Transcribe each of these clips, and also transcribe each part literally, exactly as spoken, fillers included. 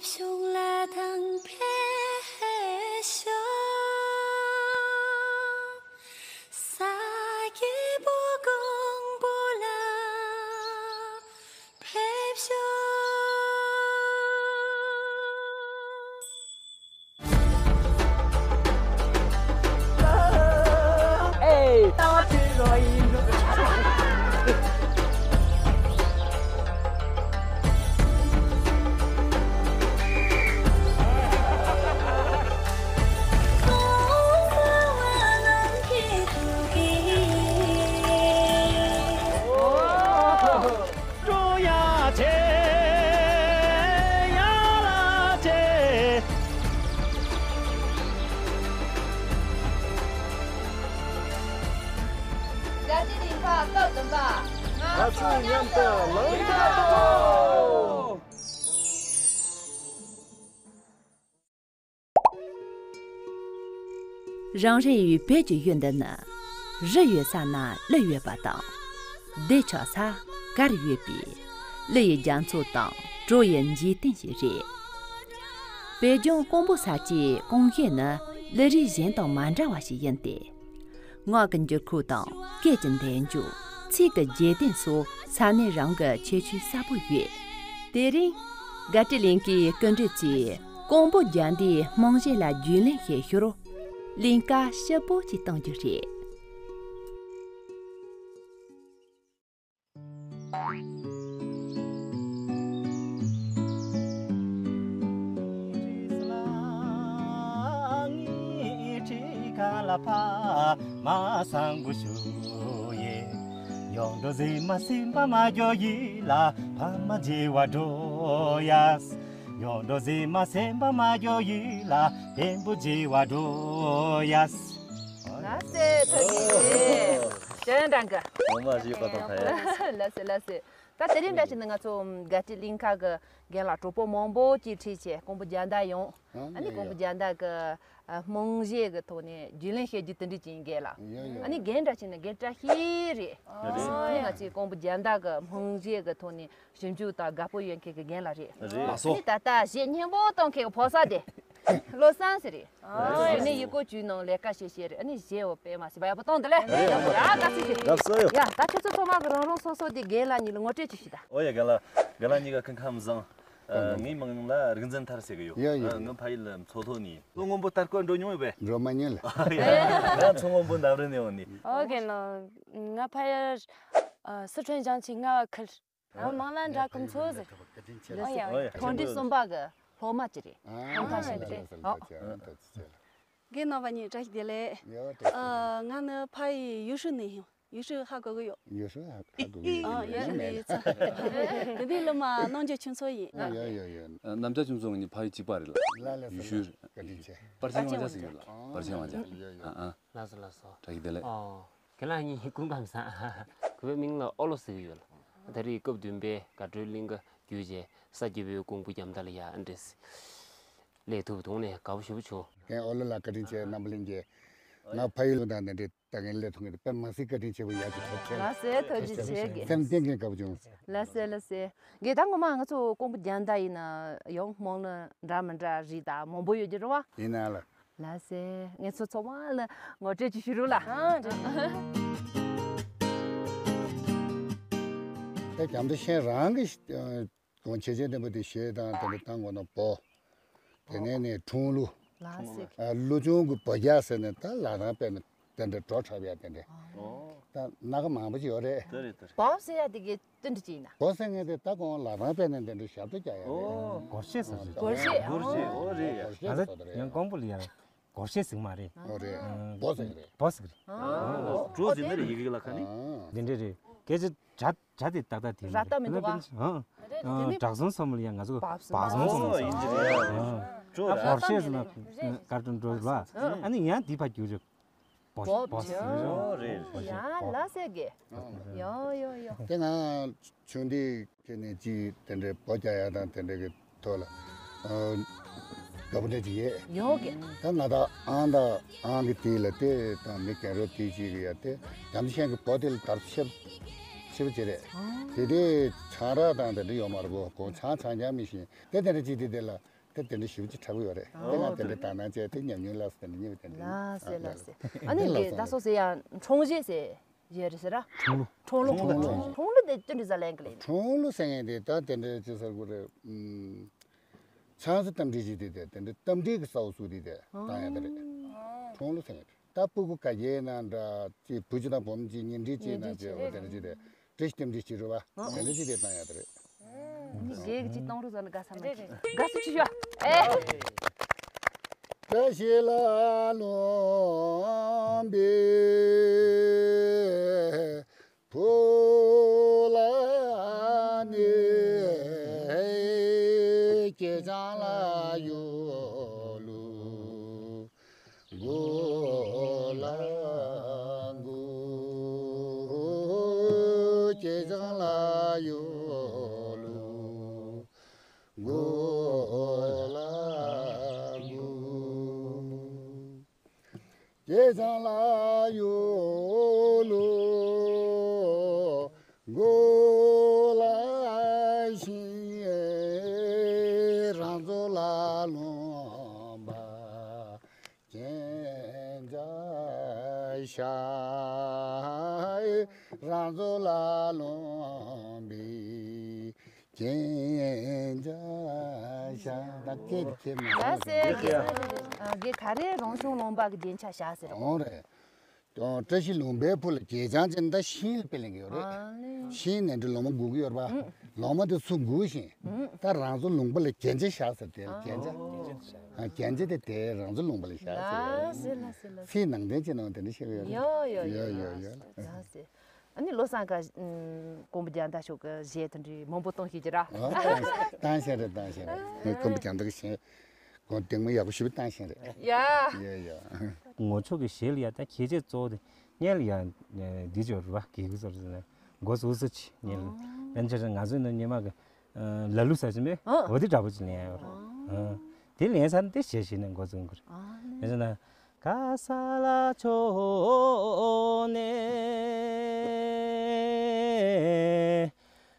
གཞུང་ལ་དང་ཕེབས་ཤོག་ས་སྐྱེས་བུ་ཀོང་པོ་ལ་ཕེབས་ཤོག་རྒྱལ་སྤྱིའི་རིང་ཁ་སྐབས་བདུན་པ། ང་ཚོ་མཉམ་དུ་ལངས་ཀྱི་འདུག་རང་རེའི་བོད་ཀྱི་ཡུལ་འདི་ནི། རི་ཡོད་ས་ན་ཀླུ་ཡོད་པ་དང་། སྡེ་ཆགས་ས་གར་ཡོད་པའི་ཀླུ་ཡི་རྒྱ་མཚོ་དང་གྲོ་ཡི་འཇིག་རྟེན་ཞིག་རེད། བོད་ལྗོངས་ཀོང་པོ་ས་ཆའི་ཀོང་ཤེད་ནི་ཀླུ་རིགས་གཞན་དང་མ་འདྲ་བ་ཞིག་ཡིན་ཏེ། ངག་གི་འགྱུར་ཁུག་དང་སྐད་ཀྱི་འདས་འཇུག་ཚིག་གི་རྒྱས་བསྟན་སོགས་ས་གནས་རང་གི་ཁྱད་ཆོས་གསལ་པོ་ཡོད། དེ་རིང་། དགའ་སྤྲོའི་གླིང་གའི་སྐུ་མགྲོན་ཚོས་ཀོང་པོ་རྒྱལ་ཟླའི་རྨང་གཞི་ལ་རྒྱུས་ལོན་བྱེད་ཞོར། གླིང་ག་ཞིབ་པོ་ཅིག་གཏོང་རྒྱུ་རེད། ལགས་སེ། ཐུགས་རྗེ་ཆེ། ཞལ་འདྲ་གི་ངོ་མ་བཞེས་པ་དང་ཐ་ཡ། ལགས་སེ་ལགས་སེ། ད་དེ་རིང་འདྲ་བྱས་ན་ང་ཚོ་དགའ་སྤྲོའི་གླིང་ག་གི་རྒན་ལགས་གྲོགས་པོ་མང་པོ་ཅིག་ཁྲིད་བྱས་ཀོང་པོ་རྒྱལ་ཟླ་ཡོང་། ཨ་ནི་ཀོང་པོ་རྒྱལ་ཟླ་གི་རྨང་གཞི་གི་ཐོག་ནས་རྒྱུས་ལོན་བྱེད་རྒྱུ་དེ་འདྲ་ཅིག་ཡིན་རྒན་ལགས། ཨ་ནི་རྒན་འདྲ་བྱས་ན་རྒན་བཀྲ་ཤིས་རེད། ཨ་ནི་ང་ཚོའི་ཀོང་པོ་རྒྱལ་ཟླ་གི་རྨང་གཞི་གི་ཐོག་ནས་ཞིབ་འཇུག་དང་དགའ་པོ་ཡོད་མཁན་གྱི་རྒན་ལགས་རེད། ལགས་སོ། ཨ་ནི་ད་ལྟ་གཞས་སྙན་པོ་གཏོང་མཁན་གྱི་ཕོ་གསར་དེ། བློ་བཟང་ཟེར་རེད། ཨ་ནི་ཡི་གོ་བཅུའི་ནང་ལས་ཀ་བྱེད་བྱེད་རེད། ཨ་ནི་གཞས་འོ་དཔེ་མ་སྲིད་པ་ཡག་པོ་གཏོང་འདི་ལས། ཡ་ད་ཚིག་གི། ལགས་སོ། ཡ་ད་ཁྱོད་ཚོ་ཚང་མ་གི་རང་རང་སོ་སོ་དེ་རྒན་ལགས་གཉིས་ལ་ངོ་སྤྲོད་ཅིག་ཞུ་ད། ཨོ་ཡ་རྒན་ལགས། རྒན་ལགས་གཉིས་ཀ་སྐུ་ཁམས་བཟང་། ཨ། ངའི་མིང་ལ་རིག་འཛིན་ཐར་ཟེར་གི་ཡོད། ཡ་ཡ། ཨ། ང་ཕ་ཡུལ་མཚོ་ལྷོ་ནས། ལྷོ་སྔོན་པོ་ལྟ་སྐོར་འགྲོ་མྱོང་ཡོད་པས། འགྲོ་མ་མྱོང་ལ། ཡ། ང་མཚོ་སྔོན་པོ་འདབས་རི་ནས་ཡོང་ནི། ཨོ་རྒན་ལགས། ང་ཕ་ཡུལ་ཨ་སི་ཁྲོན་ཞིང་ཆེན་རྔ་བ་ཁུལ། ཨ། མིང་ལ་འདྲ་ཁུམ་མཚོ་ཟེར། ཨོ་ཡ། ཨོ་ཡ། གྲོང་སྡེ་གསུམ་པ་གི་ལྷོ་མ་ཅིག་རེད། ཨ། ཁམས་ཁ་ཤས་རེད། ཨོ། རྒན་རྣམ་པ་གཉིས་བཀྲ་ཤིས་བདེ་ལེགས། ཡ་བཀྲ་ཤིས་བདེ་ལེགས། ཨ། ང་ནི་ཕ་ཡུལ་ཡུས་ཧྲུའུ་ནས་ཡིན། ཡུས་ཧྲུའུ་ཧ་གོ་གི་ཡོད། ཡུས་ཧྲུའུ་ཧ་ཧ་གོ་གི་ཡོད། ཨ། ཡུས་ཧྲུའུ་ནས་ཡིན་ཙང་། དེ་དུས་སློབ་མ་རྣམ་རྒྱལ་ཆོས་མཚོ་ཡིན། ཨ། ཡ་ཡ་ཡ། ཨ། རྣམ་རྒྱལ་ཆོས་མཚོ་ངེད་གཉིས་ཕ་ཡུལ་གཅིག་པ་རེད་ལ། ལ་ལ། ཡུས་ཧྲུའུ། བཀའ་དྲིན་ཆེ། པར་ཆེན་དབང་ཆ་ཟེར་གི་ཡོད་ལ། པར་ཆེན་དབང་ཆ། ཡ་ཡ། ཨ་ཨ། ལགས་སོ་ལགས་སོ། བཀྲ་ཤིས་བདེ་ལེགས། ཨོ། ཁྱེད་རང་གཉིས་སྐུ་ཁམས་བཟང་། ཁོ་པའི་མིང་ལ་ཨོ་ལོ་ཟེར་གི་ཡོད་ལ། ད་རེས་སྐབས་བདུན་པའི་དགའ་སྤྲོའི་གླིང་ག་བརྒྱུད་བྱས་ས་སྐྱེས་བུ་ཀོང་པོ་རྒྱལ་ཟླ་ལ་ཡ་ཨ་འདྲེས། སླེབས་ཐུབ་དུང་ནས་དགའ་པོ་ཞེ་པོ་བྱུང་། ཨོ་ལོ་ལགས་བཀའ་དྲིན་ཆེ། རྣམ་པ་ལྷན་རྒྱས། ང་ཕ་ཡུལ་ལུང་དང་འདི་འདྲའི་ད་ངས་སླེབས་ཐུབ་ངེས་དཔེ་མ་སྲིད་བཀའ་དྲིན་ཆེ་བོ་ཡག་ཅིག་ཐོབ་ཁྱེད། ལགས་སེ། ཐུགས་རྗེ་ཆེ་གི། སེམས་གཏིང་ནས་དགའ་པོ་བྱུང་། ལགས་སེ་ལགས་སེ། གི་ད་ངོ་མ་ང་ཚོ་ཀོང་པོ་རྒྱལ་ཟླ་ཡིན་ན་ཡང་སྨོན་ལམ་འདྲ་མི་འདྲ་རིགས་ད་མང་པོ་ཡོད་ཀྱི་རེད་བ། ཡིན་ན་ལ། ལགས་སེ། ངེད་ཚོ་ཚང་མ་ལ་ངོ་སྤྲོད་ཅིག་ཞུ་རོགས་ལ། ཨ་རེད། ད་རྒྱ་མཚོ་ཤན་རང་གི་གོང་ཆེ་ཆེན་ལྡན་པ་དེ་གཞས་དང་དེ་འདྲ་བཏང་དགོས་ན་བོ། དེ་ནས་ནས་འཁྲུངས་གླུ། ལགས་སེ། ཨ། གླུ་ཆུང་གི་བོད་རྒྱ་ཟེར་ནས་ད་ལག་རང་དཔེ་ནས་དེ་འདྲ་འགྲོ་འཁྲབ་ཡ་དེ་འདྲ། ཨོ། ད་སྣ་ཁ་མང་པོ་ཅིག་ཡོད་རེད། དེ་རེད་དེ་རེད། བོ་ཟེར་ཡ་དེ་གི་དེ་འདྲ་ཅིག་ཡིན་ན། བོ་ཟེར་མཁན་དེ་ད་ཁོང་ལག་རང་དཔེ་ནས་དེ་འདྲ་ཞབས་བྲོ་རྒྱག་ཡ་རེད། ཨོ། སྒོར་གཞས་ཟེར་ཞིག་སྒོར་གཞས། སྒོར་གཞས། ཨོ་རེད། སྒོར་གཞས་ང་ཚོ་ཟེར་བ་རེད། ཡང་ཀོང་པོ་ལ་ཡ་སྒོར་གཞས་ཟེར་མ་རེད། ཨོ་རེད། ཨ། བོ་ཟེར་གི་རེད། བོ་ཟེར་གི་རེད། ཨ། ཨོ། བྲོ་ཟེར་ནི་རེད། ཡི་གེ་ལ་ཁ་ནི། ཨ། འདི་འདྲ་རེད། སྐད་ཆ་བྱ་བྱ་དེ་ཏག་ཏག་དེ་ར་ཏ་མི་འདུག་ག་ཨ། ཨ། བྲག་རྫོང་ཚོ་མོ་ལ་ཡ་ང་ཚོ་བག་ཟོང་ཚོ་མོ་ཟེར། ཨོ་ཡིན་གྱི་རེད། ཨ། བྲོ་ཨ། རེད། བག་ཤེས་ཟེར་ན་ཀར་ཏོན་བྲོ་ཟེར་བ། ཨ་ནི་ཡང་འདི་ཕ་རྒྱུ་རེད། བོ་བོ་ཟེར། ཨོ་རེད། ཡ་ལ་སེ་གེ། ཡོ་ཡོ་ཡོ། དེ་ང་ཆུང་དུས་ཁྱེད་ནས་ཅི་དེ་འདྲའི་བོ་རྒྱག་ཡ་དང་དེ་འདྲའི་གི་ཐོག་ལ། ཨ། དགའ་པོ་འདྲ་ཅིག་ཡོད། ཡོད་གི། ད་ང་དང་ཨང་དང་ཨང་གི་དེ་ལ་དེ་དང་མི་རྒན་རབས་དེ་ཅིག་གི་ཡ་དེ་རྒྱ་མཚོ་ཤན་གི་བོ་དེ་ལ་དར་ཤེར། ཞེ་པོ་ཅིག་རེད། དེ་དུས་ཆང་རག་དང་དེ་འདྲ་ཡོད་མ་རེད་གོ། གོ་ཆང་ཆང་རྐྱང་མི་ཤེས། དེ་དེ་འདྲ་ཅིག་དེ་དེ་ལ་དེ་དེ་འདྲ་ཞེ་པོ་ཅིག་དྲག་པོ་ཡོད་རེད། དེ་ང་དེ་འདྲ་དང་ནང་བཅས་དེ་ཉམས་མྱོང་ལ་སོགས་དེ་འདྲ་རྙེད་པ་དེ་འདྲ། ལགས་སེ་ལགས་སེ། ཨ་ནི་ལགས་སོ། ད་སོ་སོ་ཡང་འཁྲུངས་རྗེས་ཟེར་ཡོད་རེད་ཟེར་ར། ཁྲུང་ལུ། ཁྲུང་ལུ། ཁྲུང་ལུ། ཁྲུང་ལུ་དེ་ཅི་འདྲ་ཟ་ལེན་གི་ལེན། ཁྲུང་ལུ་ཟེར་མཁན་དེ་ད་དེ་འདྲ་ཅིག་ཟེར་དགོས་རེད། ཨུམ། ཆང་ས་རྟ་མགྲིན་ཅིག་དེ་དེ་དེ་འདྲ་རྟ་མགྲིན་གྱི་ས་འོག་སུ་དེ་དེ་བཏང་ཡ་དེ་རེད། ཁྲུང་ལུ་ཟེར་མཁན་དེ། ད་སྤུ་གུ་ག་གེ་ན་འདྲ་ཅིག་བུ་གཅིག་དང་བུ་མོ་གཅིག་གཉེན་སྒྲིག་བྱས་ན་བྱས་པ་དེ་འདྲ་ཅིག་དེ་བཀྲ་ཤིས་རྟེན་འབྲེལ་བྱེད་རུ་བ་དེ་འདྲ་ཅིག་དེ་བཏང་ཡ་དེ་རེད། ནི་རྒྱའི་གཅིག་གཏོང་རུ་ཟ་ནི་དགའ་ས་མ་རེད། དགའ་སུ་ཆུ་ཤོག་ཨེ། བཀྲ་ཤིས་ལ་ལོན་པའི་བུ་ལ་ནི། སྐྱེས་ཆེན་ལ་ཡོད་ལུ། མགོ་ལ་མགོ། སྐྱེས་ཆེན་ལ་ཡོད་ལུ། མགོ་ལ་མགོ། སྐྱེས་ཆེན་ལ་ཡོད་ལུ། མགོ་ལ་ཤིང་རང་ཚོ་ལ་ལོན་པ། གན་ཇ་ཤ། རང་ཚོ་ལ་ལོན་པའི་གན་ཇ་ཤ། ད་སྐད་ཀྱི་མ་ལ་སེ་གེ་ས་རེ་རེ། ཨ། གེ་ག་རེ་རང་བྱུང་ལོན་པ་གི་རྒྱན་ཆ་བཞག་ཟེར། འོང་རེད། བཀྲ་ཤིས་ལུང་པའི་བུ་ལ་གད་ཆང་ཅན་ད་ཤིང་ལ་དཔེ་ལེན་གི་ཡོད་རེད། ཨ་ནི། ཤིང་ནས་འདྲ་ལོ་མ་སྒུག་གི་ཡོད་རེད་པ། ལོ་མ་དེ་ཚུར་སྒུག་བཞིན། ད་རང་ཚོ་ལུང་པ་ལ་གན་ཇ་བཞག་ཟེར། དེ་ལ་གན་ཇ། ཨ། གན་ཇ་དེ་དེ་རང་ཚོ་ལུང་པ་ལ་བཞག་ཟེར། ལགས་སེ་ལགས་སེ་ལགས་སེ། ཚིག་ནང་དོན་ཅིག་ནང་དེ་འདྲ་བཤད་གི་ཡོད་རེད། ཡོད་ཡོད་ཡོད་ཡོད། ལགས་སེ། ཨ་ནི་བློ་བཟང་ཀ་ཀོང་པོ་རྒྱ་མདའ་ཤོག་གི་གཞས་དེ་འདྲའི་མང་པོ་གཏོང་ཤེས་ཀྱི་ར། ཨ། བཏང་བཞིན་རེད། བཏང་བཞིན་རེད། ངས་ཀོང་པོ་རྒྱ་མདའ་གི་གཞས་གོང་གཏིང་མ་ཡག་པོ་ཞེ་པོ་བཏང་བཞིན་རེད། ཡ། ཡ་ཡ། ངོ་ཆོག་གི་གཞས་ལ་ཡ་ད་ཁྱད་ཆོས་གཙོ་བོ་དེ་སྙན་ལ་ཡ་འདི་ཅོ་རུ་བ་གི་གུ་ཟོར་ཟེར་ན་མགོ་སུ་སུ་ཆི་སྙན་ལ། ཨོ། ལན་ཆ་ང་ཚོའི་ནང་ཉི་མ་གི་ལ་ལུ་ས་ཆི་མེ། ཨོ། འོ་དེ་འདྲ་པོ་ཅིག་ལེན་ཡ་ར། ཨོ། དེ་ལེན་ས་ནི་དེ་གཞས་གཞས་ནས་མགོ་ཚོས་གི་རེད། ཨ་ནི། ཡིན་ཟེར་ན། ག་ས་ལ་ཆོ་ནེ་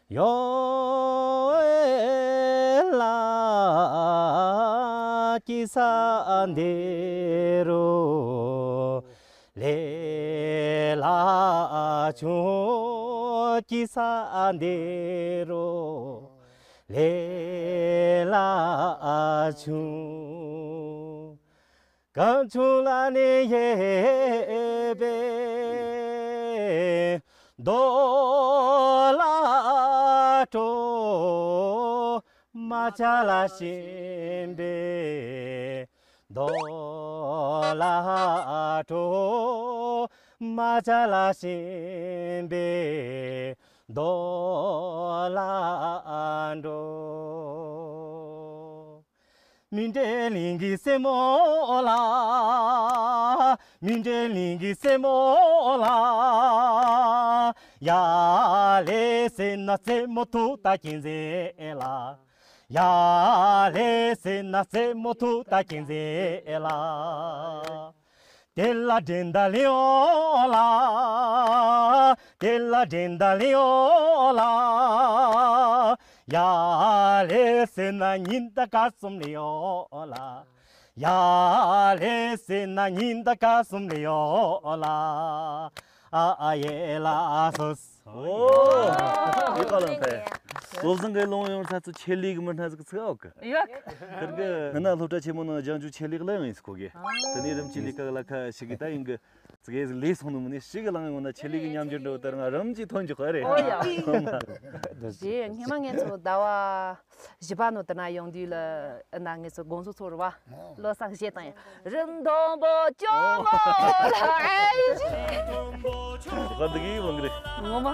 ཡོ་ཨེ་ལ་ཀི་ས་འདི་རུ་ལེ་ལ་ཆུ་ཀི་ས་འདི་རུ་ལེ་ལ་ཆུ། གང་བྱུང་ལ་ནི་ཡེ་བེ་རྡོ་ལ་སྤྲོ། མ་ཆ་ལ་ཤིང་བེ་རྡོ་ལ་སྤྲོ། མ་ཆ་ལ་ཤིང་བེ་རྡོ་ལ་འགྲོ། མི་འདྲེ་གླིང་གི་སྲས་མོ་ལ། མི་འདྲེ་གླིང་གི་སྲས་མོ་ལ། ཡ་ལེ་སེ་ན་སྲས་མོ་ཐུག་ད་གྱིན་ཟེ་ལ། ཡ་ལེ་སེ་ན་སྲས་མོ་ཐུག་ད་གྱིན་ཟེ་ལ། དེ་ལ་འདྲེན་ད་ལེའོ་ལ། དེ་ལ་འདྲེན་ད་ལེའོ་ལ། ཡ་ལེ་སེ་ན་ཉིན་ད་ཀ་སུམ་ལེའོ་ལ། ཡ་ལེ་སེ་ན་ཉིན་ད་ཀ་སུམ་ལེའོ་ལ། ཨ་ཨ་ཡེ་ལ་སོ་སོ། ཨོ། ཡི་ཀ་ལ་ཕེ། བློ་བཟང་གི་ལུང་ཡོང་ས་ཚོ་ཆེད་ལས་གི་མི་སྣ་ཟིག་ཚིག་ཨོ་གི། ཡོད། དེར་གི་ང་ན་སློབ་གྲྭ་ཆེན་མོ་ནང་སྦྱང་རྒྱུ་ཆེད་ལས་གི་ལ་ཡོང་ཡིན་ཟིག་གོ་གི། དེ་ནས་རིམ་གྱིས་ལས་ཀ་ལ་ཁ་ཞིག་གི་ད་ཡིན་གི། ཙི་གེ་ཟིག་ལས་སོང་ནི་མིན་ནི་ཞིག་གི་ལང་ཡོང་ན་ཆེད་ལས་གི་ཉམས་འགྱུར་འགྲོ་དེར་ང་རིམ་གྱིས་ཐོན་རྒྱུ་ག་རེད། ཨོ་ཡ། དེ་སྔས་མ་ངས་ཚོ་ཟླ་བ་བཞི་པ་ནོ་དེ་ན་ཡོང་དུས་ལ་ཨ་ན་ངས་ཚོ་དགོང་ཚོ་ཚོ་རུ་བ་བློ་བཟང་གཞས་བཏང་ཡ། རི་མཐོན་པོ་ཅོ་མོ་ལ་ཨེ་ཅི། ད་འདི་གི་ཡིན་གི་རེད། ངོ་མ་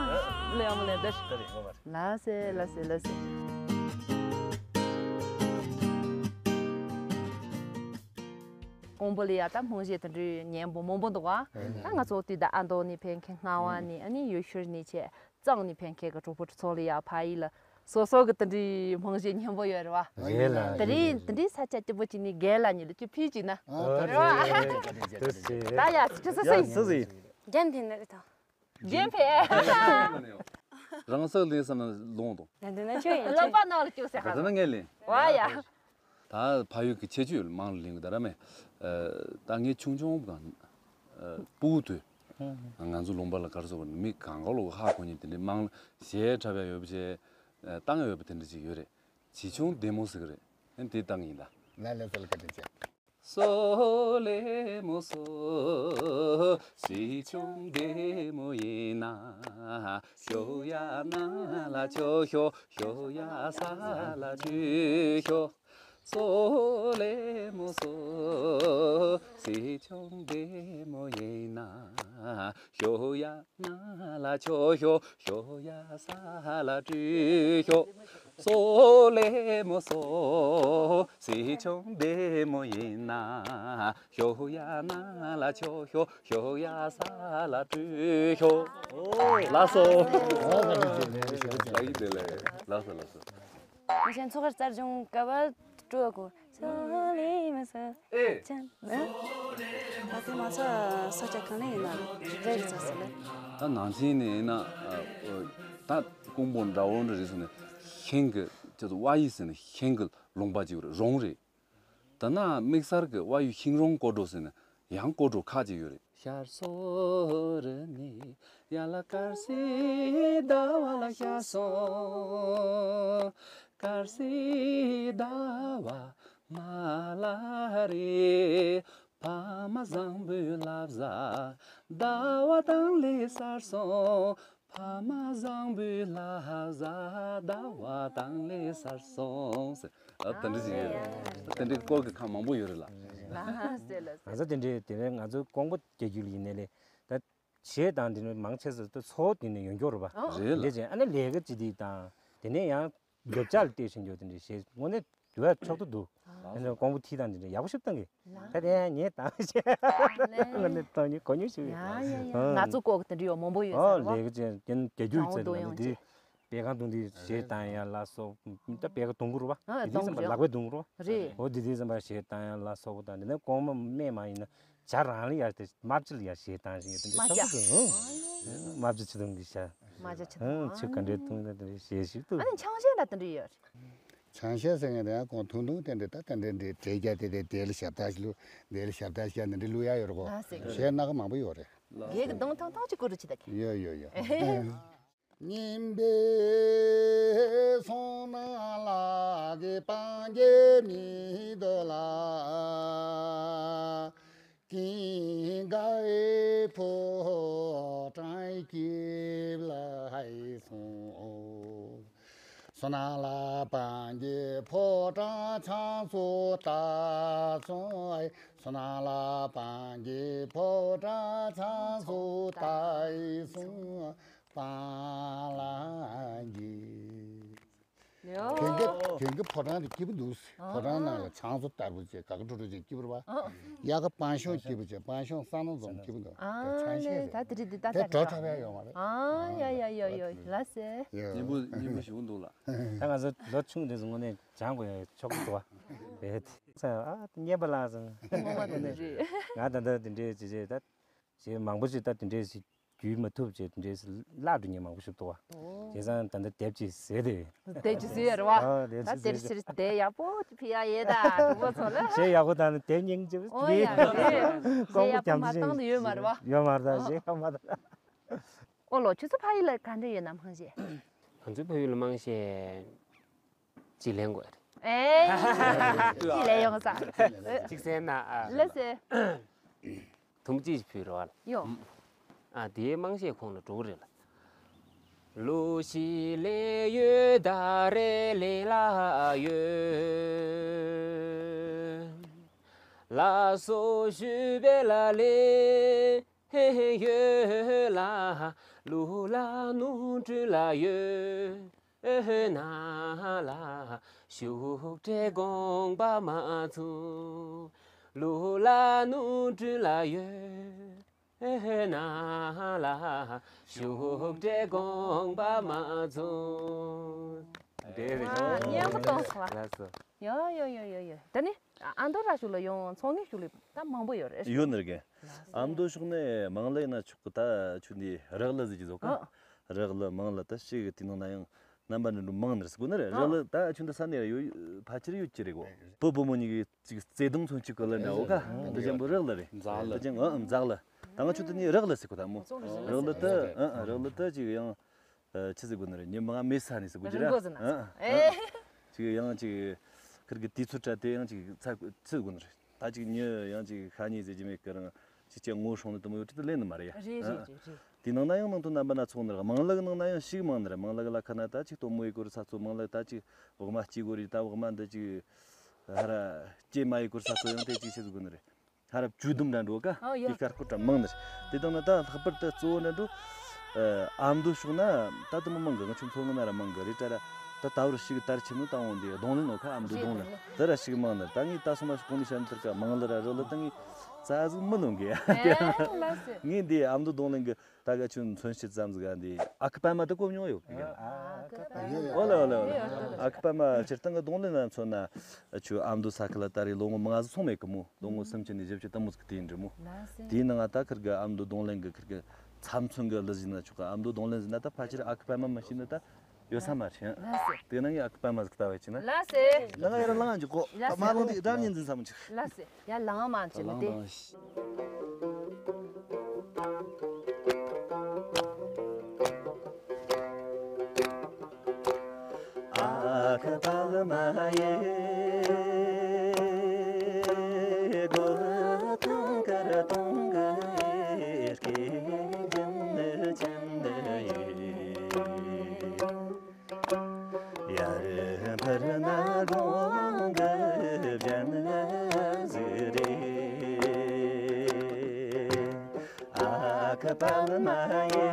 ལས་ཡང་མ་ལས་འདིར། ད་རེད་ངོ་མ་རེད། ལ་སེ་ལ་སེ་ལ་སེ། ཀོང་པོ་ལ་ཡ་ད་རྨང་གཞི་དེ་འདྲའི་ཉམ་པོ་མང་པོ་འདུག་ག་ད་ང་ཚོ་དུས་ད་ཨ་མདོ་ནས་ཕེབས་མཁན། རྔ་བ་ནས། ཨ་ནི་ཡུལ་ཤུལ་ནས་བྱས། གཙང་ནས་ཕེབས་མཁན་གྱི་གྲོགས་པོ་གྲོགས་ཚོ་ལ་ཡ་ཕ་ཡུལ་ལ་སོ་སོ་གི་དེ་འདྲའི་རྨང་གཞི་ཉམ་པོ་ཡོད་རེད་བ། རེད་ལ། དེ་རིང་དེ་འདྲའི་ས་ཆ་སྐྱིད་པོ་ཅིག་ནས་རྒན་ལགས་གཉིས་ལ་ཅིག་ཕུལ་ཅིག་ན། ཨ་རེད་རེད་རེད། ད་ཡ་ཅི་སུ་སུ་ཡིན། སུ་སུ་ཡིན། རྒན་ཕེབས་ནི་རེད་ད། རྒན་ཕེབས། རང་སག་ལེན་ས་ན་ལོང་དང་། ད་འདི་ན་ཆོས་ཡིན། ལག་པ་ནང་ལ་བཅུག་ཟེར་ད་ཧ་ལ། ང་ལེན། ཝ་ཡ། ད་ཕ་ཡུལ་གྱི་ཁྱད་ཆོས་མང་ལ་ལེན་གི་ད་ར་མེ། ད་ངས་ཆུང་ཆུང་གང་སྤུ་གུ་དུས་ང་ཚོ་ལུང་པ་ལ་གར་སོགས་མི་གང་ག་ལོག་ཧ་གོ་ཉིན་དེ་འདྲའི་མང་ལ་གཞས་འཁྲབ་ཡ་ཡོད་པ་བྱས། བཏང་ཡ་ཡོད་པ་དེ་འདྲ་ཅིག་ཡོད་རེད། བྱིས་ཆུང་བདེ་མོ་ཟེར་གི་རེད། ཨ་ནི་དེ་བཏང་གི་ཡིན་ད། ལ་ལ་ས་ལ་ཀ་ཏི་ཅ། སོ་ལེ་མོ་སོ། བྱིས་ཆུང་བདེ་མོ་ཡིན་ན། ཞོ་ཡ་ན་ལ་ཆོ་ཞོ། ཞོ་ཡ་ས་ལ་ཆུ་ཞོ། སོ་ལེ་མོ་སོ། བྱིས་ཆུང་བདེ་མོ་ཡིན་ན། ཞོ་ཡ་ན་ལ་ཆོ་ཞོ། ཞོ་ཡ་ས་ལ་ཀྲུ་ཞོ། སོ་ལེ་མོ་སོ། བྱིས་ཆུང་བདེ་མོ་ཡིན་ན། ཞོ་ཡ་ན་ལ་ཆོ་ཞོ། ཞོ་ཡ་ས་ལ་ཀྲུ་ཞོ། ལགས་སོ། ལགས་ཡིན་དེ་ལས། ལགས་སོ་ལགས་སོ། ངས་མཚོ་ཁར་རྩར་བྱུང་སྐབས་སྤྲོ་གོ། ཨེ། ད་དེ་མ་ཚད་ས་ཆ་གང་ནས་ཡིན་ན་རེད་རེད་ཚ་ཟེར་ལེ། ད་ནང་ཆེན་ནས་ཡིན་ན། ད་ཀོང་པོ་འདྲ་བོ་འདྲ་རེད་ཟེར་ནས་ཤིང་གི་ཅེས་སུ་ཝ་ཡི་ཟེར་ནས་ཤིང་གི་ལུང་པ་ཅིག་རེད། རོང་རེད། ད་ན་དམིགས་བསལ་གྱི་ཝ་ཡི་ཤིང་རོང་སྐོར་འགྲོ་ཟེར་ནས་ཡང་སྐོར་འགྲོ་ཁག་ཅིག་ཡོད་རེད། ཤར་སོ་རི་ནས་ཡ་ལ་དཀར་སེར་ཟླ་བ་ལ་ཤར་སོང་། དཀར་སེར་ཟླ་བ་མ་ལ་རེ། ཕ་མ་བཟང་པོའི་བསླབ་བྱ་ཟླ་བ་དང་ལས་སར་སོང་། ཕ་མ་བཟང་པོའི་བསླབ་བྱ་ཟླ་བ་དང་ལས་སར་སོང་ཟེར། ཨ་དེ་འདྲ་ཞིག་ཡོད་རེད། ཨ་དེ་འདྲའི་སྐོར་གྱི་ཁ་མང་པོ་ཡོད་རེད་ལ། ལགས་སེ་ལགས་སེ། ང་ཚོ་དེ་འདྲའི་དེ་རིང་ང་ཚོ་ཀོང་པོ་རྒྱལ་རྒྱུད་ལ་ཡིན་ནའི་ལས་ད་གཞས་དང་དེ་འདྲའི་མང་ཆེ་ས་ད་ཚོགས་དེ་ནས་ཡོང་མགྱོགས་རེད་པ། ཨོ། རེད་ལ། དེ་བྱས་ཨ་ནི་ལས་ཀ་ཅི་དེ་དང་དེ་ནས་ཡང་། རྒྱབ་ལྗོངས་ལ་བལྟས་ཤིང་འགྱོ་དེ་འདྲའི་གཞས་དངོས་གནས་དུ་བ་ཆོག་ཏུ་འདུག་ཨ་ནི་ཀོང་པོ་ཐིག་དང་དེ་འདྲའི་ཡག་པོ་ཞིག་བཏང་གི། ད་དེ་ཡང་ངས་བཏང་ཞེས་དངོས་གནས་བཏང་ནི་གོ་མྱོང་ཞིག་ཡོད། ཡ་ཡ་ཡ། ང་ཚོ་ཀོ་གི་དེ་འདྲ་ཡོད་མང་པོ་ཡོད་ཨོ་ཟེར་བ། ལས་ཀ་ཅན་རྒྱན་རྒྱ་རྒྱུག་ཚེ་དང་དེ་འདྲའི་པད་ཁ་དུང་དེ་གཞས་བཏང་ཡ་ལ་སོགས་ད་པད་ཁ་དུང་གུ་རུ་བ་ཨ་དེ་དུང་གུ་རུ། ལག་པའི་དུང་གུ་རུ་བ་རེད། ཨོ་དེ་དེ་ཙམ་པ་གཞས་བཏང་ཡ་ལ་སོགས་པ་དང་དེ་ནས་གོང་མ་སྨན་མ་ཡིན་ན། བྱ་རང་ལ་ཡར་དེ་དམར་ཆུ་ལ་ཡར་གཞས་བཏང་བཞིན་ཡོད་དེ་འདྲ་དམར་ཆུ། ཆགས་སུ་དམར་ཆུ་ཆུ་དུང་གི་ཤ། དམར་ཆུ་ཆུ་དུང་། ཆུ་ག་འདྲའི་དུང་དེ་འདྲ་གཞས་ཞིག་ཏུ། ཨ་ནི་ཆང་གཞས་ལ་དེ་འདྲ་ཡོད། ཆང་གཞས་ཟེར་མཁན་དེ་ཡང་གོང་ཐུང་ཐུང་དེ་འདྲ་ད་དེ་འདྲ་འདྲ་བྲེལ་རྒྱ་དེ་དེ་དེ་ལ་ཞབས་ཏག་ཞིག་ལུ་དེ་ལ་ཞབས་ཏག་ཞིག་ཡ་དེ་འདྲ་ལུ་ཡ་ཡོད་རེད་གོ། ཨ་ཟེར་གི་གཞས་སྣ་ཁ་མང་པོ་ཡོད་རེད། རྒྱས་ཀྱི་གདངས་ཐང་ཐང་ཅིག་བསྐུར་རུ་ཆི་ད་གི། ཡོད་ཡོད་ཡོད། སྙན་པའི་གསུང་ནང་ལ་གི་སྤང་རྒྱས་མི་འདུག་ལ། ཀིང་གའི་ཕོ་བྲང་སྐྱིབས་ལ་སོང་། སོ་ན་ལ་སྤང་རྒྱས་ཕོ་བྲང་ཆང་སོ་ལྟ་སོང་། སོ་ན་ལ་སྤང་རྒྱས་ཕོ་བྲང་ཆང་སོ་ལྟ་སོང་། སྤང་ལ་འགྱེད། ཡོ། གན་གི་གན་གི་ཕོ་བྲང་དེ་སྐྱིད་པོ་འདུག་ཨ། ཕོ་བྲང་ནང་ལ་ཆང་བཟོ་ལྟ་བུ་བྱས་ག་གི་འགྲོ་འགྲོ་བྱས་སྐྱིད་པོ་རེད་པ། ཨ། ཡ་གི་པང་ཤོང་སྐྱིད་པོ་བྱས་པང་ཤོང་ས་ནོ་འཛོམས་སྐྱིད་པོ་འདུག་ཨ་དེ་ཆང་ལེ་ཤས་ད་དེ་རེད་དེ་ད་དེ་ད་གྲོ་རེད་ཁྲ་བས་ཡོང་བ་རེད། ཨ་ཡ་ཡ་ཡ་ཡ་ལ་སེ། ཡོ། སྙན་པོ་སྙན་པོ་ཞིག་འདུག་ལ། ད་ང་ཚོ་ལོ་ཆུང་དེ་ཚོ་དངོས་གནས་སྦྱང་དགོས་ཡ་ཆོག་གི་འདུག་བ། རེད། ཨ་སྙན་པ་ལགས་སོང་། ངོ་མ་དེ་འདྲ་རེད། ང་ད་ལྟ་དེ་འདྲའི་བྱས་བྱས་ད། ཞེས་མང་པོ་ཞིག་ད་དེ་འདྲས་ཞིག་བརྒྱུད་མ་ཐུབ་ཅེས་དེ་འདྲས་བརླག་འགྲོ་མཁན་མང་པོ་ཞིག་འདུག་བ། ཨོ། བྱས་ཙང་ད་ལྟ་དེབ་ཅིག་བཟོས་ཏེ། དེབ་ཅིག་བཟོས་ཡ་རེད་བ། ཨ་དེབ་ད་ཅིག་དེབ་བཟོས་ཅིག་དེབ་ཡག་པོ་ཅིག་ཕུལ་ཡ་ཡོད་ད་གྲོགས་པོ་ཚོ་ལ། གཞས་ཡག་པོ་དང་དེབ་སྙིང་རྗེ་པོ་ཨོ་ཡ་རེད། གཞས་ཡག་པོ་མ་བཏང་དུ་ཡོད་མ་རེད་བ། ཡོད་མ་རེད་ད་གཞས་ཡག་མ་དང་། ཨོ་ལོ་ཁྱོད་ཚོ་ཕ་ཡུལ་ལ་ག་འདྲ་ཡོད་ན་མང་ཆེ། ང་ཚོའི་ཕ་ཡུལ་ལ་མང་ཆེ། གཅིག་ལེན་དགོས་རེད། ཨེ། གཅིག་ལེན་ཡོང་ས། གཅིག་གསན་ན་ཨ། ལགས་སེ། དུམ་བུ་གཅིག་ཕུལ་རོགས་ཨ། ཡོ། ཨ་དེའི་དམངས་གཞས་ཁོངས་ལ་འགྲོ་གི་རེད་ལ། ལུ་ཞི་ལེ་ཡོད་ད་རེ་ལེ་ལ་ཡོད། ལ་སོ་ཞུ་བེ་ལ་ལེ། ཧེ་ཧེ་ཡོད་ལ། ལུ་ལ་ནུ་གྲུ་ལ་ཡོད། ཨེ་ཧེ་ན་ལ་ཤུགས་དྲེ་དགོངས་པ་མ་ཚུགས། ལུ་ལ་ནུ་གྲུ་ལ་ཡོད། ཨེ་ཧེ་ན་ལ་ཤུགས་དྲེ་དགོངས་པ་མ་ཚུགས། དེ་རེད། ཨ་སྙན་པོ་གཏོང་སོང་བ། ལགས་སོ། ཡོ་ཡོ་ཡོ་ཡོ་ཡོ། ད་ནི་ཨ་མདོ་ར་ཤུག་ལ་ཡོང་ཚོང་ངེ་ཤུག་ལ་ད་མང་པོ་ཡོད་རེད། ཡོད་ནི་རེད་གི། ཨ་མདོ་ཤུག་ནས་མང་ལེ་ན་ཆུག་གི་ད་ཆུ་འདི་རག་ལ་ཟིག་གི་བཟོ་ག་ཨ། རག་ལི་མང་ལི་ད་ཞིག་དེའི་ནང་ན་ཡང་རྣམ་པ་འདྲ་འདྲ་མང་ནི་རེད་ཟེར་གོ་ནི་རེད། རག་ལི་ད་ཁྱོད་འདི་ས་ནས་ཡོད་ཕལ་ཆེར་ཡོད་ཀྱི་རེད་གོ། བུ་བུ་མོ་གཉིས་ཀྱི་ཅིག་བརྩེ་དུང་མཚོན་ཆེད་གོ་ལ་འདྲ་བོ་ཀ་འདི་ཅན་པོ་རག་ལི་རེད། འཛག་ལི། འདི་ཅན་ཨ་འཛག་ལི། ད་ང་ཁྱོད་འདི་ནས་རག་ལི་ཟེར་གོ་ད་མོ། རག་ལི་ད་ཨ་ཨ་རག་ལི་ད་ཅིག་ཡང་ཆི་ཟེར་གོ་ནི་རེད། ཉི་མ་མེད་ས་ནས་ཟེར་གོ་རྒྱུ་རེད། རི་མགོ་ཟེར་ན་ཨ་ཨ་ཨེ། ཅིག་ཡང་ཅིག་ཁིར་གི་དུས་ཚོད་སྤྲད་དེ་ཡང་ཅིག་ཚ་ཚིག་དགོས་ནི་རེད། ད་ཅིག་མྱི་ཡང་ཅིག་ཤ་ཉེ་ཟེར་གྱི་མེད་ཀི་རང་ཅིག་ཅིག་ངོ་སྲུང་ནི་དུ་མོ་ཡོད་དུས་དུ་ལེན་ནི་མ་རེད་ཡ། རེད་རེད་རེད་རེད། དེའི་ནང་ན་ཡང་ནང་དོན་རྣམ་པ་སྣ་ཚོགས་ནི་རེད། མང་ལག་ནང་ན་ཡང་ཞིག་མང་ནི་རེད། མང་ལག་ལ་ཁ་ན་ད་ཅིག་སྟོན་མོ་ཡི་སྐོར་ས་ཚོ། མང་ལག་ད་ཅིག་འོག་མ་སྐྱེ་དགོས་རེད། ད་འོག་མ་འདི་ཅིག་ཧ་ར་སྐྱེ་མ་ཡི་སྐོར་ས་ཚོ་ཡང་དེ་ཅིག་ཆི་ཟེར་དགོས་ནི་རེད། ཧ་ར་བཅུད་སྡོམ་འདྲ་འགྲོ་ཀ་ཨོ་ཡ། དེ་ཀར་ཀོ་ཏྲ་མང་ནི་རེད། དེ་དང་ན་ད་ལྷག་པར་དུ་གཙོ་བོ་འདྲ་འགྲོ། ཨ་མདོ་ཕྱོགས་ན་ད་དུ་མི་མང་གི་ང་ཆུང་ཚོ་ངི་ན་ར་མང་གི་རེད་ད་ར། ད་ད་བར་ཞིག་དར་ཆེ་མོ་བཏང་འོང་དེ་རྡུང་ལེན་ནོ་ཁ་ཨ་མདོ་རྡུང་ལེན་དེ་ར་ཞིག་མང་ནི་རེད། ད་ངས་ད་སོང་ན་གོང་ནས་བཤད་ནི་དེར་ཀ་མང་ལ་ར་རོ་ལ་ད་ངས་རྩ་ཟིག་མི་ལོན་གི་ཨེ་ལ་སེ། ངས་འདི་ཨ་མདོ་རྡུང་ལེན་གི་ད་ག་ཆུ་མཚོན་བྱེད་ཙམ་ཟིག་ཨ་འདི་ཨ་ཁུ་པད་མ་དེ་གོ་མྱོང་ཡོད་གི། ཨ་ཁུ་པད་མ། ཨོ་ལེ་ཨོ་ལེ་ཨོ་ལེ། ཨ་ཁུ་པད་མ་སྤྱིར་བཏང་གི་རྡུང་ལེན་ན་མཚོན་ན་ཆུ་ཨ་མདོ་ས་ཁུལ་ལ་ད་རེས་ལོ་ངོ་མང་ཟིག་སོང་མེད་གི་མོ། ལོ་ངོ་སུམ་ཅུ་ནས་བཞི་བཅུ་དེ་མོ་ཟིག་དེ་ཡིན་འདྲི་མོ། ལགས་སེ། དེའི་ནང་ང་ད་ཁིར་གི་ཨ་མདོ་རྡུང་ལེན་གི་ཁིར་གི་ཚབ་མཚོན་གི་གླུ་ཟིན་ན་ཆོག་གི། ཨ་མདོ་རྡུང་ལེན་ཟིན་ན་ད་ཕལ་ཆེར་ཨ་ཁུ་པད་མ་མི་ཤེས་ནི་ད་ཡོད་ས་མ་རེད། ལགས་སེ། དེ་ནང་ངས་ཨ་ཁུ་པད་མ་ཟིག་ལྟ་བ་ཡིན་ན། ལགས་སེ། ནང་ང་ཡར་ལངས་འཇུག་གོ། ལགས་སེ། མ་ལངས་དེ་སྒྲ་ཉན་འཛིན་ས་མི་འཇུག་ལགས་སེ། ཡར་ལངས་མ་འཇུག་ནི་དེ། ཨ་ཁུ་པད་མ་ཡེ་གོ་ཐང་ཀར་ཐང་གི་སྐད་ཅན་ནི་ཅན་ནི་ཡེ། ཡར་འཕུར་ན་དགུང་གི་སྦྱར་ནི་ཟིག་རེད། ཨ་ཁུ་པད་མ་ཡེ།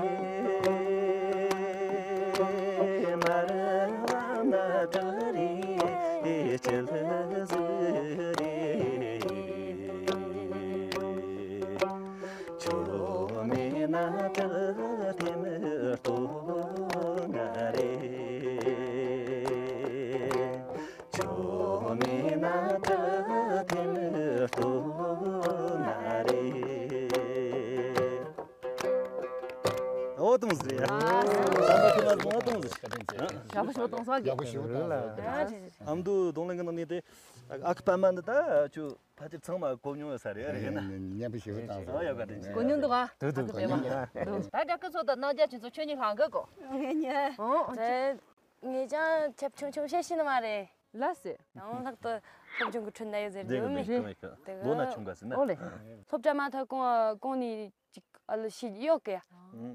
མར་བབས་ན་བྲག་རིའི་དཀྱིལ་ཟིག་རེད། ཁྱོད་མེད་ན་བྲག་ཐེམ་སྟོང་ང་རེད། ཁྱོད་མེད་ན་བྲག་ཐེམ་སྟོང་ང་རེད། ཨོ་ཏོང་ཟེར། ཨ་ཟམ་པ་ཁྱོད་ལ་ཟོང་ཨོ་ཏོང་ཟེར། ཡག་པོ་ཞིག་ཏོང་སོང་གི། ཡག་པོ་ཞིག་ཏོང་སོང་། ཨ་མདོ་རྡུང་ལེན་གི་ནང་ནས་དེ་ཨ་ཁུ་པད་མ་འདི་ད་ཁྱོད། ཕལ་ཆེར་ཚང་མ་གོ་མྱོང་ཡོད་ས་རེད། རེད་ན། མཉམ་པོ་ཞིག་དང་། ཨོ་ཡག་ག་དྲན་ཆེ། གོ་མྱོང་འདུག་ག་འདུག་འདུག་གོ་མྱོང་འདུག་ད་ལྟ་སྐུ་ཚོགས་དང་རྣམ་རྒྱལ་ཁྱེད་ཚོ་ཁྱོད་གཉིས་ལྷག་གི་གོ་ངེད་གཉིས། ཨོ་ངེད་ཀྱང་ཁྱབ་ཆུང་ཆུང་བཤད་ཤེས་ནི་མ་རེད། ལགས་སེ། ཡང་ལྷག་ཏུ་སློབ་སྦྱོང་གི་ཁྲོད་ན་ཡོད་ཟེར་རྒྱུ་མེད། ལོ་ན་ཆུང་ག་ཟེར་ན། ཨོ་ལེ། སློབ་གྲྭ་མ་ཐོན་གོང་གོང་ནས་ཅིག་ཨ་ལོ་ཤི་ཡོད་གི།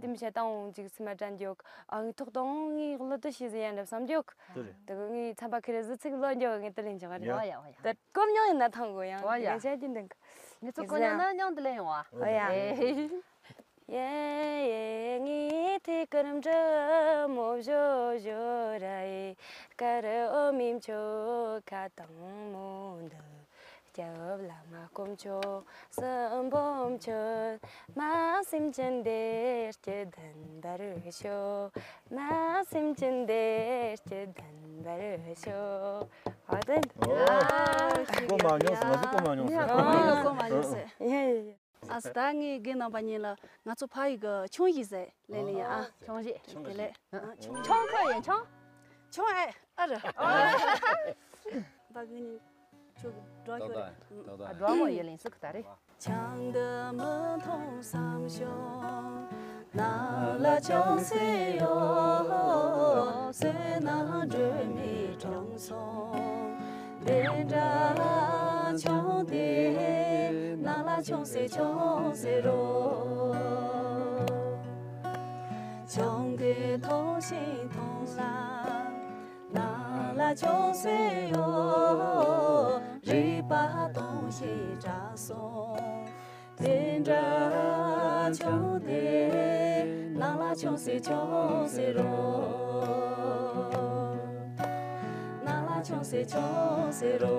དེ་མི་ཆ་དང་ཅིག་སེམས་མ་དྲན་རྒྱུ་ཡོད་གི། ཨ་ངའི་ཐོག་དང་ངའི་གླུ་དེ་ཤེས་ཟིན་ཡ་འདྲ་བསམ་རྒྱུ་ཡོད་གི། དེ་རེད། དེ་གི་ངའི་ཚན་པ་ཁེ་རེ་ཟི་ཚིག་ལོ་འགྱོ་ངའི་དེ་ལེན་ཆོག་ག་རེད། ཡ་ཡ་ཡ། དེ་གོ་མྱོང་ཡིན་ན་ཐང་གོ་ཡང་། ཨོ་ཡ། ངས་ཆ་དེ་འདུག་ངས་ཚོ་གོ་མྱོང་ན་མྱོང་དེ་ལེན་ཡོང་ཨ། ཨོ་ཡ། ཡེ་ཡེ་ངའི་ཐིག་སྐར་འབྲི་མོ་བཞོ་བཞོ་ར་ཡེ། དཀར་འོ་མའི་མཆོད་ཁ་དྭངས་མོ་འདི། སྐྱབས་བླ་མ་དཀོན་མཆོག་གསུམ་པོ་མཆོད། མ་སེམས་ཅན་བདེ་སྐྱིད་ལྡན་པར་ཤོག་མ་སེམས་ཅན་བདེ་སྐྱིད་ལྡན་པར་ཤོག་ཨ་ཏན། ཨོ། གོ་མ་མྱོང་སོང་། ང་ཚོ་གོ་མ་མྱོང་སོང་། ཡ་གོ་མ་མྱོང་། གོ་མ་མྱོང་ཟེར། ཡ་ཡ་ཡ། ཨ་ས་ད་ངའི་རྒན་རྣམ་པ་གཉིས་ལ་ང་ཚོ་ཕ་ཡུལ་གྱི་ཆུང་ཡིག་ཟེར་ལེན་ལེན་ཡ། ཨ་ཆུང་ཡིག་དེ་ལས། ཨ་ཆུང་ཆུང་ཁ་ཡིན་ཆུང་། ཆུང་ཨེ་ཨ་ར། ད་གི་ནི་ཁྱོད་ཀྱི་འགྲོ་ཏག་ཤོར་ཏག་རེད། ཏག་ཨ་ཏག་འགྲོ་མོ་ཡེ་ལེན་སུ་ཁ་ད་རེད། བྱང་དུ་མི་མཐོང་བསམ་བྱུང་། ནང་ལ་ཅུང་ཟད་ཡོད། བསོད་ནམས་སྒྲོན་མེ་དྲངས་སོང་། དེ་འདྲ་བྱུང་སྟེ་ནང་ལ་ཅུང་ཟད་ཅུང་ཟད་རོ། ཆུང་དུས་མཐོང་ཞིང་མཐོང་ལ། ནང་ལ་ཅུང་ཟད་ཡོད། རིག་པ་སྟོང་ཞིག་གྲགས་སོང་། དེ་འདྲ་བྱུང་སྟེ་ནང་ལ་ཅུང་ཟད་ཅུང་ཟད་རོ། ནང་ལ་ཅུང་ཟད་ཅུང་ཟད་རོ།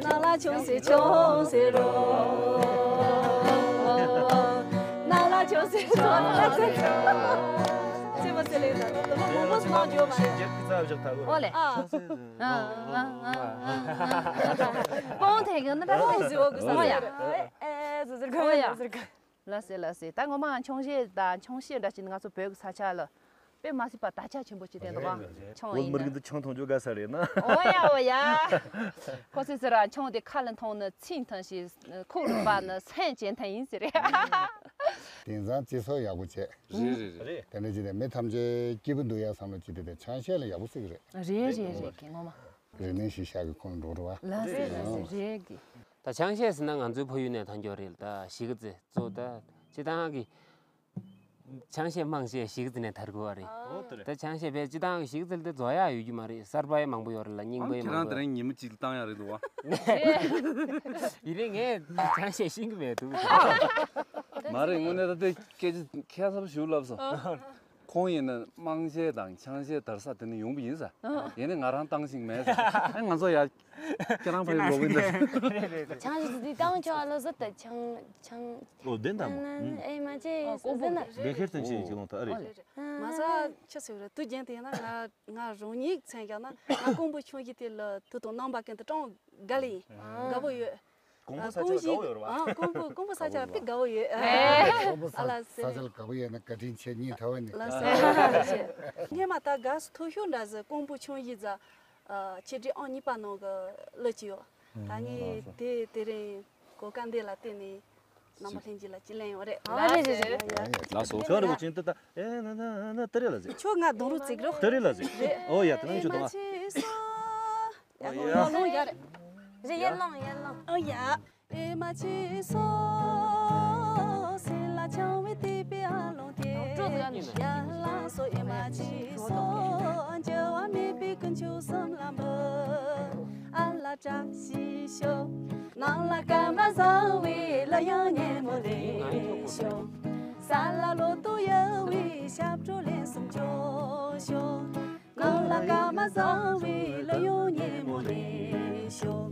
ནང་ལ་ཅུང་ཟད་ཅུང་ཟད་རོ། ནང་ལ་ཅུང་ཟད་ཅུང་ཟད་རོ། ཅེས་པ་ཚེ་ལེགས་དང་ད་ལོ་མོ་མོ་སུ་མ་འཇོག་མ་རེད། ཞིག་རྒྱབ་ཀྱི་རྩ་བཞག་ཐལ་གོ། ཨོ་ལེ། ཨ། ཨ། ཨ། ཨ། ཨ། ཨ། པོང་དེ་གི་ན་ད་ཨོ་ཟི་འོ་གི་ས་ཡ། ཨེ་ཨེ་ཟུ་ཟུར་གོ་ཡ་ཟུ་ཟུར་གོ། ལགས་སེ་ལགས་སེ། ད་ངོ་མ་ཆང་གཞས་དང་ཆང་གཞས་འདྲ་ཞིག་ང་ཚོ་བོད་ཀྱི་ས་ཆ་ལ་དཔེ་མ་སྲིད་པ་དར་ཆ་ཆེན་པོ་ཅིག་བསྟན་འདུག་བ། ཆང་བོད་ཡིན་མི་ན། རིགས་འདི་ཆང་འཐུང་རྒྱུ་དགའ་ས་རེད་ན། འོ་ཡ་འོ་ཡ། ཁོ་ཚོས་ཟེར་བ་ཆང་དེ་ཁ་ལ་འཐུང་ན་ཚིག་འཐུང་ཞིང་ཁོག་ལ་སྦ་ན་སེམས་ཅན་འཐུང་ཡིན་ཟེར་རེད། དེང་སང་སྤྱི་ཚོགས་ཡག་པོ་བྱས། རེད་རེད་རེད། དེ་འདྲ་བྱས་ཏེ་མི་ཐམས་ཅད་སྐྱིད་པོ་འདུག་ཡ་བསམ་བློ་ཅིག་དེ་དེ་ཆང་གཞས་ལ་ཡག་པོ་བརྩི་གི་རེད། རེད་རེད་རེད་གི་ངོ་མ། རིག་གནས་ཤིག་ཤག་གི་ཁོང་འགྲོ་རུ་བ། ལགས་སེ་ལགས་སེ་རེད་གི། ད་ཆང་གཞས་ཟེར་ན་ང་ཚོའི་ཕ་ཡུལ་ནས་ཐོན་རྒྱུ་རེད། ད་གཞིས་ཀ་རྩེ་གཙོ་ད་སྤྱི་བཏང་གི་ཆང་གཞས་མང་ཆེ་གཞིས་ཀ་རྩེ་ནས་དར་དགོས་བ་རེད། ཨོ་དེ་རེད། ད་ཆང་གཞས་བས་སྤྱི་བཏང་གི་གཞིས་ཀ་རྩེ་ལ་དེ་རྫོགས་ཡག་ཡོད་རྒྱུ་མ་རེད། གསར་པ་ཡང་མང་པོ་ཡོད་རེད་ལ་རྙིང་པ་ཨང་ཡང་ཁྱེད་རང་དེ་མང་པོ་ཡོད། རིང་ཉིན་མོ་གཅིག་བཏང་ཡག་རེད་འདུག་བ། ཡིན་ནའི་ངས་ཆང་གཞས་ཤེས་ཀྱི་མེད་འདུག་མ་རེད། དངོས་གནས་ད་ལྟའི་སྐད་ཆ་ཁ་གསལ་པོ་ཞིག་ལབ་སོང་། ཁོང་ཡིན་ན་དམངས་གཞས་དང་ཆང་གཞས་དར་ས་དེ་ནས་ཡོང་པ་ཡིན་ས། ཡིན་ནའི་ང་རང་བཏང་ཤེས་མེད་ས། ཨ་ང་ཚོ་ཡ་ཁྱེད་རང་ཕ་ཡུལ་ལོག་གི་འདུག་ཆང་གཞས་འདི་བཏང་ཆོག་ཨ་ལོ་ཟེར་ད་ཆང་ཆང་། ཨོ་བདེན་དམ་མོ། ཨེ་མ་ཅེ་ཨ་ཀོང་པོ་ཟེར་ན། ལས་ཁེར་ཐོན་ཆེན་ཅིག་ལོང་ད་ཨ་རེད། མ་ས་ཆི་ཟེར་རེད། དུས་རྒྱུན་དེ་ཡིན་ན་ང་ང་རང་ཉིད་མཚན་བཞག་ན་ང་ཀོང་པོ་ཆུང་གཞས་དེ་ལ་དུ་དང་རྣམ་པ་ཀུན་ཏུ་གྲངས་དགའ་ལེ་ཡིན། དགའ་པོ་ཡོད། ཀོང་པོ་ས་ཆ་ལ་དགའ་བོ་ཡོད་རེད་བ། ཨ་ཀོང་པོ་ཀོང་པོ་ས་ཆ་ལ་དཔེ་དགའ་བོ་ཡོད། ཨེ། ཀོང་པོ་ས་ཨ་ལ་ས་ཆ་ལ་དགའ་བོ་ཡོད་ན་བཀའ་དྲིན་ཆེ་སྙིང་ཐག་པ་ནས། ལགས་སོ། སྔོན་མ་ད་དགའ་སུ་ཐོ་ཤོ་འདྲ་ཟེར་ཀོང་པོ་ཆུང་གཞས་ཟེར་ཆེ་འབྲིང་ཨང་གཉིས་པ་ནང་གི་གླུ་ཅིག་ཡོད། ད་ངས་དེ་དེ་རིང་གོ་སྐབས་འདི་ལ་བརྟེན་ནས་རྣམ་པ་ལྷན་རྒྱས་ལ་ཅིག་ལེན་ཡོང་རེད། ཨ་རེད་རེད་རེད། ལགས་སོ། ཁྱོད་རེ་བ་ཅན་ཏི་ཏ་ཨེ་ན་ན་ན་ཏི་རེ་ལ་ཟེར། ཁྱོད་ང་རྡུང་རུ་བརྩིགས་རོགས། ཏི་རེ་ལ་ཟེར། ཨོ་ཡ་ཏི་ན་ཁྱོད་རྡུང་ཨ། ཡ་ལོ་ལོ་ཡ་རེད། རེད་ཡར་ལོངས་ཡར་ལོངས། ཨོ་ཡ། ཨེ་མ་ཆི་སོ། སེམས་ལ་འཆང་བའི་དད་པའི་ཨ་ལོང་དེ། ཡར་ལངས་སོ་ཨེ་མ་ཆི་སོ། འགྱུར་བ་མེད་པའི་དཀོན་མཆོག་གསུམ་ལ་འབུལ། ཨ་ལ་བཀྲ་ཤིས་ཤོག་ནང་ལ་སྐར་མ་བཟང་བའི་གླུ་དབྱངས་སྙན་མོ་ལེན་ཤོག་ས་ལ་ལོ་ཏོག་ཡོད་བའི་ཞབས་བྲོ་ལེན་སོང་ཆོག་ཤོག་ནང་ལ་སྐར་མ་བཟང་བའི་གླུ་དབྱངས་སྙན་མོ་ལེན་ཤོག་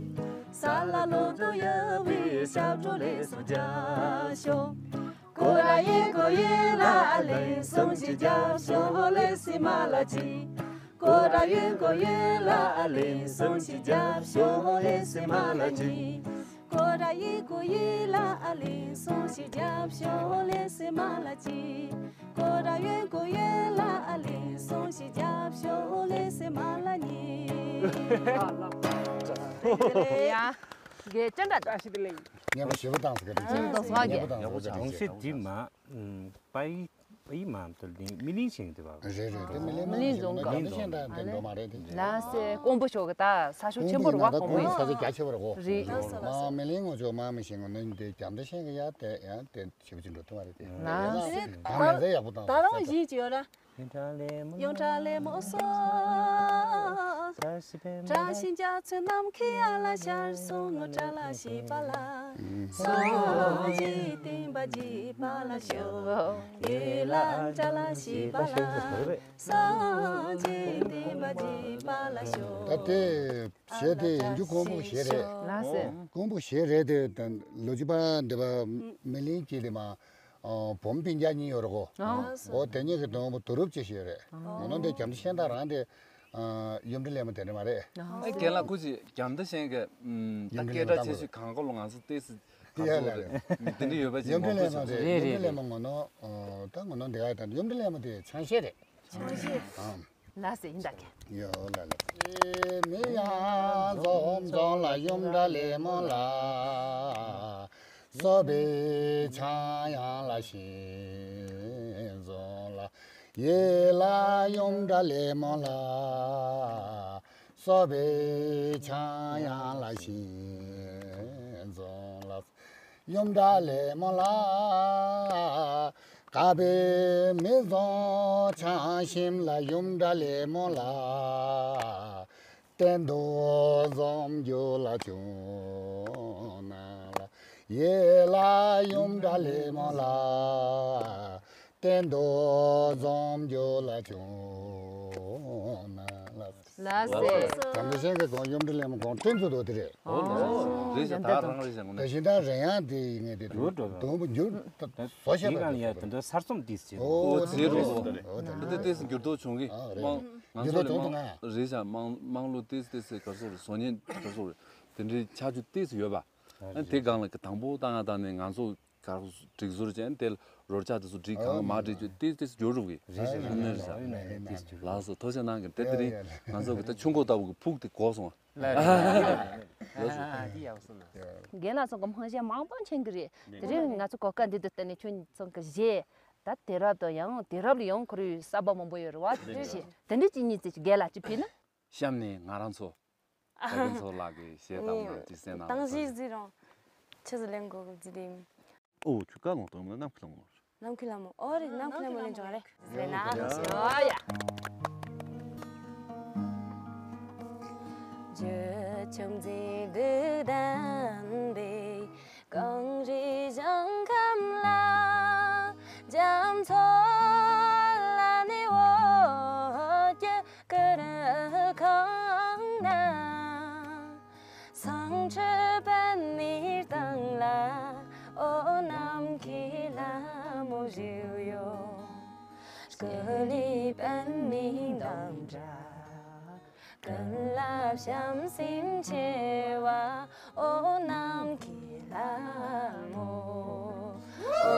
ས་ལ་ལོ་ཏོག་ཡོད་བའི་ཞབས་བྲོ་ལེན་སོང་རྒྱབ་ཤོག་ཀོ་ར་ཡེ་ཀོ་ཡེ་ལ་ཨ་ལེན་སོང་ཞིག་རྒྱབ་ཤོག་ལེ་སི་མ་ལ་ཅི། ཀོ་ར་ཡེ་ཀོ་ཡེ་ལ་ཨ་ལེན་སོང་ཞིག་རྒྱབ་ཤོག་ལེ་སི་མ་ལ་ཅི། ཀོ་ར་ཡེ་ཀོ་ཡེ་ལ་ཨ་ལེན་སོང་ཞིག་རྒྱབ་ཤོག་ལེ་སི་མ་ལ་ཅི། ཀོ་ར་ཡེ་ཀོ་ཡེ་ལ་ཨ་ལེན་སོང་ཞིག་རྒྱབ་ཤོག་ལེ་སི་མ་ལ་ཉི། ཡ། དགེ་ཅན་འདྲ་ད་ཤི་དེ་ལེ། ཉན་པ་ཞེ་པོ་བཏང་ཟེར་ག་དེ་ཨ་ཅི། ཨ་ཉན་པ་བཏང་ཟེར་ག་དེ་ཨ་ཅི། དེ་མ། པ་ཡི་པ་ཡི་མ་དེ་ལིང་མི་ལིང་ཞིང་དེ་བ། རེད་རེད། དེ་མི་ལིང་མི་ལིང་རྫོང་ག་རྒྱ་མདའ་ཤན་ད་དེ་འགྲོ་མ་རེད་དེ། ལ་སེ་ཀོང་པོ་ཤོག་གི་ད་ས་ཤོག་ཆེན་པོ་རུ་བ་ཀོང་པོ་ཡིན། ས་ཆ་རྒྱ་ཆེ་བ་རེད་གོ། རེད། མ་མི་ལིང་ངོ་ཅོག་མ་མི་ཤེས་ངོ་ནི་དེ་རྒྱ་མདའ་ཤན་གི་ཡ་དེ་ཡང་དེ་ཞེ་པོ་ཅིག་འགྲོ་ཐུབ་མ་རེད་དེ། ལ་སེ་གང་ལས་ཟེར་ཡག་པོ་བཏང་ད་རང་ཟེར་བཞིན་གྱི་ཡོད་ར། ཡོངས་གྲགས་ལེ་མོ་སོ། བཀྲ་ཤིས་རྒྱ་མཚོའི་ནམ་མཁའི་ཡ་ལ་ཤར་སོང་ངོ་བཀྲ་ལ་ཤིས་པ་ལ། སངས་རྒྱས་བསྟན་པ་རྒྱས་པ་ལ་ཤོག་ཡུལ་ལ་བཀྲ་ལ་ཤིས་པ་ལ། སངས་རྒྱས་བསྟན་པ་རྒྱས་པ་ལ་ཤོག་ད་ལྟའི་གཞས་དེ་ཡིན་རྒྱུ་ཀོང་པོ་གཞས་རེད། ལགས་སེ། ཀོང་པོ་གཞས་རེད་དེ་ད་ལོ་རྒྱུས་པ་འདི་པ་མི་ལིང་གིས་དེ་མ། ཨོ། བུམོ་སྤུན་ཀྱག་གཉིས་ཡོད་རེད་གོ། ཨོ། ཨོ་དེ་གཉིས་ཀྱི་དོན་པོ་དུ་རུབ་ཅེས་ཞིག་ཡོད་རེད། ཨོ། ང་ནོ་འདི་རྒྱ་མདའ་ཤན་ད་རང་དེ། ཨ། ཡུམ་བྲ་ལེ་མོ་དེ་འདྲ་མ་རེད། ཨོ། ཨེ་རྒན་ལགས་སྐུ་མཁྱེན། རྒྱ་མདའ་ཤན་གི་ད་ཡུམ་བྲ་ལེ་མོ་སྐད་གྲགས་ཆེ་ཤོས་གང་གོ་ལོ་ང་ཚོ་ཏོག་ཙམ་ག་ཚོད་རེད། དེ་འདྲ་ཡོད་པ་ཅིག་ཡུམ་བྲ་ལེ་མོ་དེ་རེད་ཡུམ་བྲ་ལེ་མོ་ང་ནོ། ཨོ་ད་ང་ནོ་འདི་ག་ད་ཡུམ་བྲ་ལེ་མོ་དེ་ཆང་གཞས་རེད། ཆང་གཞས། ཨ། ལགས་སེ་ཡིན་ད་ཀྱེ། ཡོ་ལ་ལ། མི་ཡང་འཛོམས་འཛོམས་ལ་ཡུམ་བྲ་ལེ་མོ་ལ། སོ་པའི་ཆང་ཡང་ལ་ཤིང་འཛོམས་ལ། ཡེ་ལ་ཡུམ་བྲ་ལེ་མོ་ལ། སོ་པའི་ཆང་ཡང་ལ་ཤིང་འཛོམས་ལ། ཡུམ་བྲ་ལེ་མོ་ལ། དགའ་པའི་མི་འཛོམས་ཆང་ཞིམ་ལ་ཡུམ་བྲ་ལེ་མོ་ལ། གཏན་དུ་འཛོམས་རྒྱུ་ལ་བྱུང་ན་ལ། ཡེ་ལ་ཡུམ་བྲ་ལེ་མོ་ལ། གཏན་དུ་འཛོམས་རྒྱུ་ལ་བྱུང་ན་ལ། ལགས་སེ། རྒྱ་མདའ་ཤན་གྱི་དགོངས་ཡུམ་བྲ་ལེ་མོ་དགོངས་དྲན་ཚུལ་དུ་དེ་རེད། ཨོ་ལགས་སོ། རེད་ཤག་ད་རང་རེད་ཤག་ངོ་ན། ད་ཤིང་ད་རེད་ཡང་དེ་ཡིན་ངེས་དེ་འགྱུར་འགྲོ་དོན་པོ་འགྱུར་བཟོ་ཤེས་པ་དེ་ཡང་དེ་འདྲ་གསར་རྩོམ་ཏིས་བྱེད། ཨོ་དེ་རུ་བཟོ་དེ་དེ་ཏིས་འགྱུར་ལྡོག་བྱུང་གི། ཨོ་རེད། མང་ང་ཚོ་ལ་མང་རེད་ཤག་མང་མང་ལོ་ཏིས་ཏིས་ག་སོ་རེད། བཟོ་ཉན་ག་སོ་རེད། དེ་འདྲའི་ཆགས་རྒྱུ་ཏིས་ཡོད་པ། ཨ་དེ་སྒང་ལ་གི་དང་པོ་ད་ང་ད་ནས་ང་ཚོ། ག་རེ་སྒྲིག་ཟུར་ཅན་དེ་རོལ་ཆ་དེ་ཚོ་སྒྲིག་གང་མ་སྒྲིག་རྒྱུ་དེ་དེ་སྦྱོར་རུབ་གི་རེད་རེད་ཧམ་ནས་རེད་ལགས་སོ། ཐུགས་རྗེ་གནང་གི་དེ་དེ་རིང་ང་ཚོ་གི་ད་ཆུ་འགོ་ལྟ་བུ་གི་ཕུག་དེ་གོག་སོང་ལ། ལགས་སོ། རྒན་ལགས་ཚོ་གི་སྨོན་ཤེས་མང་པོ་མཁྱེན་གི་རེད། དེ་རིང་ང་ཚོ་གོ་སྐབས་འདི་དུ་བརྟེན་ནས་ཁྱོད་ཚོ་གི་གཞས་ད་དུས་རབས་དང་ཡང་དུས་རབས་ལ་ཡང་ཁོར་ཡུག་གསར་པ་མང་པོ་ཡོད་རེད་བ། དེ་འདྲ་གཞས་དེ་འདྲ་ཅིག་གཉིས་ཙམ་ཅིག་རྒན་ལགས་ཅིག་ཕུལ་ན། གཤམ་ནས་ང་རང་ཚོ་ད་རྒན་ཚོ་ལགས་ཀྱི་གཞས་གཏམ་ནང་ཅིག་གསན་གནང་དང་། ཞིག་གཟིགས་རོགས། ཆི་ཟིག་ལེན་དགོས་གི་ཟིག་དེ་ཡིན། ཨོ་ཆུ་ཀ་ལོང་དང་ནམ་མཁའི་ལྷ་མོ། ནམ་མཁའི་ལྷ་མོ། ཨོ་རེད། ནམ་མཁའི་ལྷ་མོ་ལེན་ཆོག་རེད། ཟེར་ན། ཨོ་ཡ། བརྗོད་བྱ་མཛེས་སྡུག་ལྡན་པའི་གངས་རི་ཞིང་ཁམས་ལ། རྒྱ་མཚོ་ལ་ནི་འོད་ཀྱི་ཀུན་ཁང་ན། སེང་ཕྲུག་པད་མའི་སྟེང་ལ་འོ་ནམ་མཁའི་ལྷ་མོ་བཞུགས་ཡོད། སྐུ་ལུས་པད་མའི་འདབ་འདྲ། ཀུན་ལ་བྱམས་སེམས་ཆེ་བ། འོ་ནམ་མཁའི་ལྷ་མོ། འོ་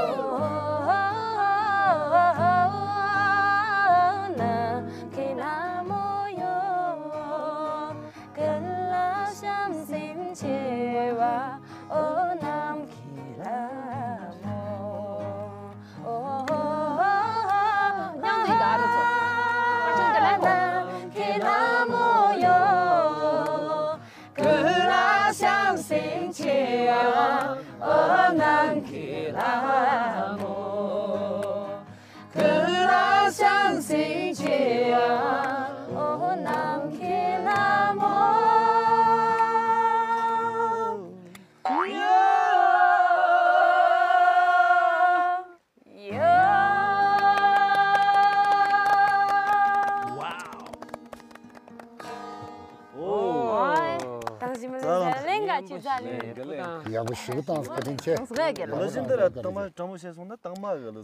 ནམ་མཁའི་ལྷ་མོ་ཡོ། ཀུན་ལ་བྱམས་སེམས་ཆེ་བ། འོ་ནམ་མཁའི་ལྷ་མོ། མཉམ་དུ་ཡིན་ད་ཨ་རོ་ཚོ། ཨ་ཅང་དེ་ལན་གོ། ནམ་མཁའི་ལྷ་མོ་ཡོ། ཀུན་ལ་བྱམས་སེམས་ཆེ་བ། འོ་ནམ་མཁའི་ལྷ་མོ། ཀུན་ལ་བྱམས་སེམས་ཆེ་བ། འོ་ནམ་མཁའི་ལྷ་མོ། ཡ། ཡ། ཝའོ། ཨོ། ད་གཞི་མི་ལ་ལེན་ག་ཅི་ཛ་ལེ། ཡག་པོ་ཞེ་པོ་བཏང་སོང་། བཀའ་དྲིན་ཆེ།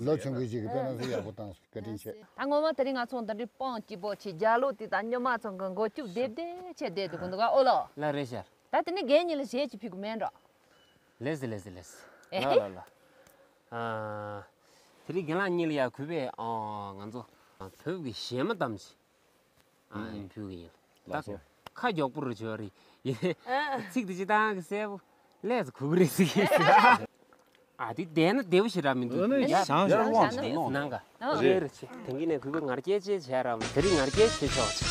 ལོ་ཆུང་གི་ཅིག་གི་དཔེར་ན་ཚོ་ཡག་པོ་བཏང་སོང་། བཀའ་དྲིན་ཆེ། ད་ངོ་མ་དེ་རིང་ང་ཚོ་འདི་འདྲའི་པང་སྐྱིད་པོ་ཆེ་རྒྱ་ལོ་དེ་དང་སྨྱོན་མ་ཚང་གི་མགོ་སྐྱུག་བདེ་བདེ་ཆེ་བསྡད་འདུག་གི་འདུག་ག་ཨོ་ལོ། ལ་རེད་ཤག་ད་དེ་ནས་རྒན་གཉིས་ལ་གཞས་ཅིག་ཕུལ་གི་མེད་འགྲོ། ལེ་སི་ལེ་སི་ལེ་སི། ཨེ་ཧེ། ལ་ལ་ལ། ཨ། དེ་རིང་རྒན་ལགས་གཉིས་ལ་ཡ་གུས་པས་ཨ་ང་ཚོ་བོད་ཀྱི་གཞས་མ་གཏམ་ཞིག་ཨ་ཨུ་ཕུལ་གི་ཡིན། ལགས་སོ། ད་ཁ་མགྱོགས་པོ་རུ་བྱོས་རེད་ཡིན། ཚིག་དེ་ཅི་ཏང་གི་གསལ་པོ་ལས་སུ་གུ་གུ་རེད་ཟིག་ཨ་དེ་བསྡད་ན་བདེ་བོ་ཞིག་ར་མི་འདུག་འོ་ན་ཡ་ཡ་ཞང་ཞང་ཡར་དབང་ཆ་ནང་ནང་ག་ཨ་རེད་རེད་ཆེ། དེང་གི་ནས་གུས་པས་ང་རྒྱལ་ཅེས་བྱས་ར་དེ་རིང་ང་རྒྱལ་བྱེད་ཆོག་ཆེ།